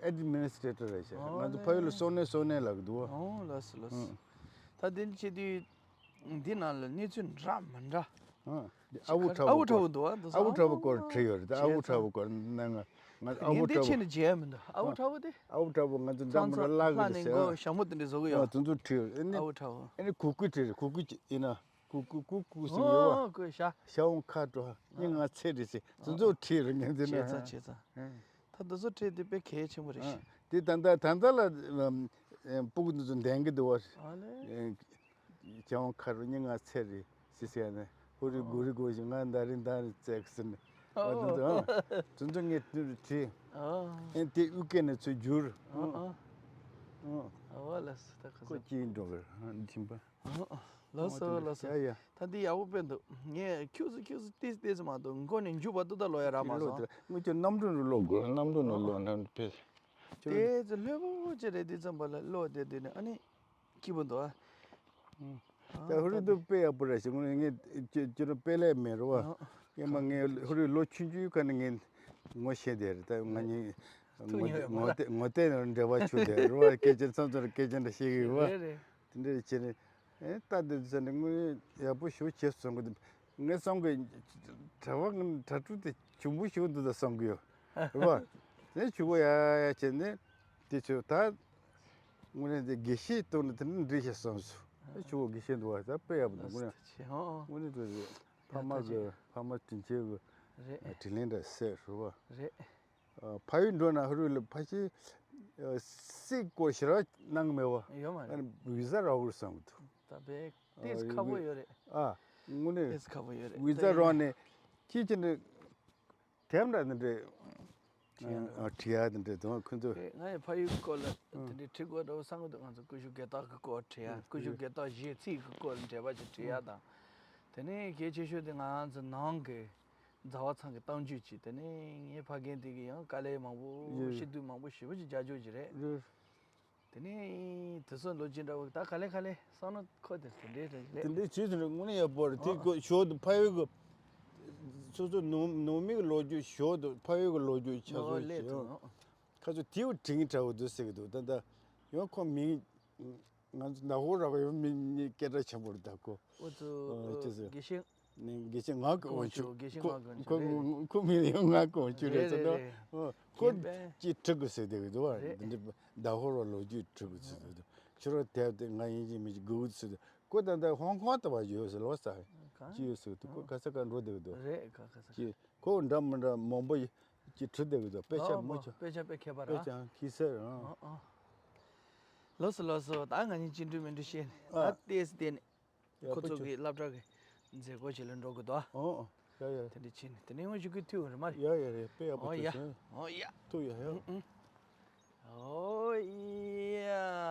ཨེ་ཌི་མི་ནི་སི་ཊེ་ཊར་རེད་ཤག་ཨ་ང་ཚོ་ལེ། ཕ་ཡུལ་ལ་སོ་ནས་སོ་ནས་ལབ་གི་འདུག་བ། ཨོ་ལགས་སོ་ལགས་སོ། ཨུ། ད་འདི་འདྲ་བྱེད་དུས། འདི་ནང་ལ་གནས་ཚུལ་འདྲ་མི་འདྲ། ཨ། འདི་ཨ་བུ་ཁྲ་བོ་ཨ་བུ་ཁྲ་བོ་འདུག་ཨ་འདུག་ཨ་བུ་ཁྲ་བོ་སྐོར་བྲིས་ཡོད་རེད་ད་ཨ་བུ་ཁྲ་བོ་སྐོར་ནང་ང་ཨ་བུ་ངས་འདི་ཁྲ་བོ། ཕྱིན་ནས་མཇལ་མི་འདུག་ཨ་བུ་ཁྲ་བོ་དེ། ཨ་བུ་ཁྲ་བོ་ང་ཚོ་འཛམ་བུ་ར་ལག་གི་ལྷ་ནས་ཟེར་མགོ་ཨ། ཞྭ་མོ་དེ་འདྲ་བཟོ་གི་ཨ་ཡོད། དེ་ཚོ་བྲིས་ཡོད་ཨ་ནི། ཨ་བུ་ཁྲ་བོ། ཨ་ནི་གུ་གུ་བྲིས་རེད་གུ་གུ་ཅིག་ཡིན་ན། ཀུ་ཀུ་ཀུ་ཀུ་ཟེར་ཡོད་བ། ཨོ་ཀུ་ཤ། ཤ་བོང་ཁ་འགྲོ། སྙི་ང་ཚེ་རེད་ཟེར། དེ་ཚོ་བྲིས་རེད་ངས་འདི་ན། བྱས་ཙང་བྱས་ཙང་། ཨ། ད་དེ་ཚོ་བྲིས་དེ་དཔེ་གལ་ཆེན་པོ་རེད་ཤག་ཨ། དེ་ད་ལྟ་ད་ལྟ་ལ་སྤུ་གུ་འདི་ཚོ་འདོན་གི་འདུག་བ། ཨ་ལེ། ཨེ། ཅང་ཁ་རུ་སྙིང་ང་ཚེ་རེད་ཟེར་ཟེར་ནས། ཧུ་རི་གུ་རི་གོ་ཞིག་ང་ད་རིང་ད་རིང་བཙལ་གི་ཟེར་ནས། ཨ་དེ་ཚོ་ཨ། དེ་ཚོ་ངས་དེ་རུ་བྲིས། ཨ། ཨེ་དེ་ཨུ་སྐད་ནས་ཚུར་བསྒྱུར། ཨ་ཨ། ཨ། ཨ་བ་ལ་སི་ད་ཁ་ཁོ་སང་། ཅིག་འགྲོ་གི་རེད་ཨ་ཁྱིམ་པ། ཨ་ཨ། ལགས་སོ་ལགས་སོ། ཡ་ཡ། ད་འདི་ཡག་པོ་དཔེ་འདུག་ངས་ཁྱུག་ཙམ་ཁྱུག་ཙམ་ཏིས་ཏིས་མ་གཏོགས་མགོ་ནས་མཇུག་བར་ཏུ་ད་ལོ་ཡ་རག་མ་ལོ་སོང་། དེ་ངུ་ཁྱོད་གནམ་གྲུ་རུ་ལོག་དགོས། གནམ་གྲུ་ནང་ལོག་ནང་དུ་ཕེབས། ཁྱོད་ཏིས་ཙམ་ལྷོད་པོ་ཅིག་རེད། འདི་ཙམ་པ་ལ་ལོག་བསྡད་དུས་ནས་ཨ་ནི་སྐྱིད་པོ་འདུག་ཨ། ད་ཧུ་རི་འདུག་དཔེ་ཡག་པོ་རེད་ཞེས་ངས་ཁྱོད་ཁྱོད་རང་དཔེ་ལས་མེད་རོ་བ། ཨ། ཡིན་མ་ངས་ཧུ་རི་ལོ་ཆུང་ཆུང་ཁ་ནས་ངས་ངོ་ཤེས་བསྡད་རེད། ད་ང་གཉིས་ཐུག་མྱོང་ཡོད་མ་ངོ་རེད། ངོ་བལྟས་ངོ་བལྟས་ནས་འབྲེལ་བ་བྱུང་བསྡད་རོ་བ། སྐད་ཆ་མཚམས་མཚམས་སྐད་ཆ་འདྲ་བཤད་གི་ཡོད་བ། རེད་རེད། དེ་འདྲ་བྱས་ནས། ཨེ་ལྟ་དེ་ཚོ་ནི་དངོས་ཡག་པོ་ཞེ་པོ་བྱས་སོང་གི། ངས་བསམ་གི་གྲྭ་པ་ངི་གྲྭ་ཕྲུག་དེ་གྱོང་པོ་ཞེ་པོ་འདུག་ད་བསམ་གི་ཡོད་རེད་པ། དེ་ནས་གྱོང་པོ་ཡ་ཡ་བྱས་ནས་དེ་ཚོ་ད་དངོས་གནས་དེ་དགེ་བཤེས་གཏོང་ནས་དེ་འདྲ་འགྲིག་ཤག་བསམ་སོང་། ཨེ་གྱོང་པོ་དགེ་བཤེས་འདུག་བ། ད་དཔེ་ཡག་པོ་འདུག་དངོས་གནས། ཨོ་ཨོ། དངོས་གནས་དེ་རེད། ཕ་མ་གི་ཕ་མ་དྲིན་ཆེན་གི་རེད། དྲིན་ལན་འདྲ་ཟེར་རེད་པ། རེད། ཨ། ཕ་ཡུལ་འགྲོ་ན་ཧུ་རུ་ལ་ཕ་ཤི་ཨ་སི་སྐོར་ཞེ་དྲག་གནང་མེད་བ། ཡོད་མ་རེད། ཨ་ནི་བི་ཟ་རག་གི་རེད་བསམ་གི་འདུག་ད་བས་ཏིས་ཁག་པོ་ཡོད་རེད། ཨ། དངོས་གནས་ཏིས་ཁག་པོ་ཡོད་རེད། བི་ཟ་རག་ནས་ཁྱི་ཁྱི་འདྲ་དེབ་འདྲ་འདི་འདྲ་ཁྲིད་ཡ་འདྲ་ཁྲིད་ཡ་འདི་འདྲ་དང་ཁོ་ཚོ། ཨེ་ང་ཡི་ཕ་ཡུལ་སྐོར་ལ་དེ་འདྲའི་ཁྲིད་དགོས་འདྲ་བོ་བསམ་གི་འདུག་ང་ཚོ་ཀུ་ཤུ་རྒྱལ་རྟགས་ཀྱི་སྐོར་ཁྲིད་ཡ། ཀུ་ཤུ་རྒྱལ་རྟགས་གཞས་ཚིག་གི་སྐོར་ལ་འགྲེལ་པ་ཅིག་ཁྲིད་ཡ་དང་། དེ་ནས་གལ་ཆེ་ཤོས་དེ་ང་ཚོ་ནང་གི་མཛའ་བ་ཚང་གི་གཏམ་རྒྱུད་ཅིག་དེ་ནས་ངའི་ཕ་རྒན་དེ་གི་ཡང་དཀའ་ལས་མང་པོ་ཡོད། ཤི་དུས་མང་པོ་ཞེ་པོ་ཅིག་རྒྱག་རྒྱུ་ཅིག་རེད། ཡོད། དེ་ནས་དེ་ཚོ་ལོ་རྒྱུས་འདྲ་བོ་ད་ག་ལེ་ག་ལེ་བསམ་བློ་འཁོར་དེ་དེ་འདྲའི་རེད་ལེ། དེ་འདྲའི་བྱས་ཟིན་རེད། དངོས་གནས་ཡག་པོ་རེད། དེ་ཨ་ཨ། ཀོ་ཞོར་དུ་ཕ་ཡུལ་གི་སོ་སོ་ནང་ནང་མི་གི་ལོ་རྒྱུས་ཞོར་དུ་ཕ་ཡུལ་གི་ལོ་རྒྱུས་ཆ་ཨོ་ཚང་ལེ་ཞིག་ཐུང་ཨ། ཁ་ཚོ་དེའུ་དྲིན་དྲག་པོ་འདུག་ཟེར་གི་འདུག་ད་ལྟ་ཡང་ཁོ་མིང་ང་ཚོ་ནག་པོ་ར་བ་ཡོད་མི་མི་སྐད་གྲགས་ཆེན་པོ་རེད་ད་ཁོ། ཨོ་ཙི། ཨ་ཅི་ཟེར། དགེ་བཤེས། ནི་དགེ་བཤེས་ངག་གི་དབང་ཕྱུག་དགེ་བཤེས་ཁོ་ངག་གི་དབང་ཁོ་ཕྱུག་རེད། ཁོ་མིང་ཡང་ངག་གི་དབང་ཕྱུག་རེད་ཟེར་ད། རེད་རེད། ཨོ་ཁོ་ཡིན་པས། ཅི་ཁྲིད་དགོས་ཟེར་བསྡད་གི་འདུག་བ། རེད། འདི་འདྲ་ཟླ་ཧོར་བ་ལོ་རྒྱུས་ཁྲིད་དགོས་ཟེར་བསྡད་འདུག་ཁྱོད་རང་དེབ་དེ་ང་ཡིན་གཅིག་མིན་གཅིག་དགོས་ཟེར། ཁོ་ད་ལྟ་ཧོང་ཀོང་དུ་བ་ཡོད་ཟེར་ལོ་ས། གང་ཅི་ཡོད་ཟེར་གི་འདུག་ཁོ་ག་ས་ག་འགྲོ་བསྡད་གི་འདུག་རེད་ག་ག་ས། ཅི་ཁོ་འདྲ་མི་འདྲ་མང་པོ་ཅིག་ཁྲིད་བསྡད་གི་འདུག་དཔེ་ཆ་ཨོ་མོ་ཆ་དཔེ་ཆ་དཔེ་མཁས་པ་ར། དཔེ་ཆ་ཁྱི་སེར་ཨང་། ཨོ་ཨོ། ལགས་སོ་ལགས་སོ། ད་ང་གཉིས་ཅི་འགྲུལ་མི་འགྲུལ་བཤད་ནས་ཨ་ད་ལྟས་དེ་ནས་ཡ་ཁོ་ཚོ་གི་སློབ་གྲྭ་གི་མཛད་སྒོ་ཅིག་ལ་འགྲོ་དགོས་འདུག་ཨོ་ཨོ། ཡ་ཡ། དེ་འདྲ་བྱས་ནས་དེ་ནས་ངོ་ཞུ་གི་ཐུག་རེད་མ་རེད། ཡ་ཡ་རེད། དཔེ་ཡག་པོ་ཨོ་ཡ། ཐུག་སོང་། ཨོ་ཡ། ཐུག་ཡ་ཡ། ཨོ་ཡ།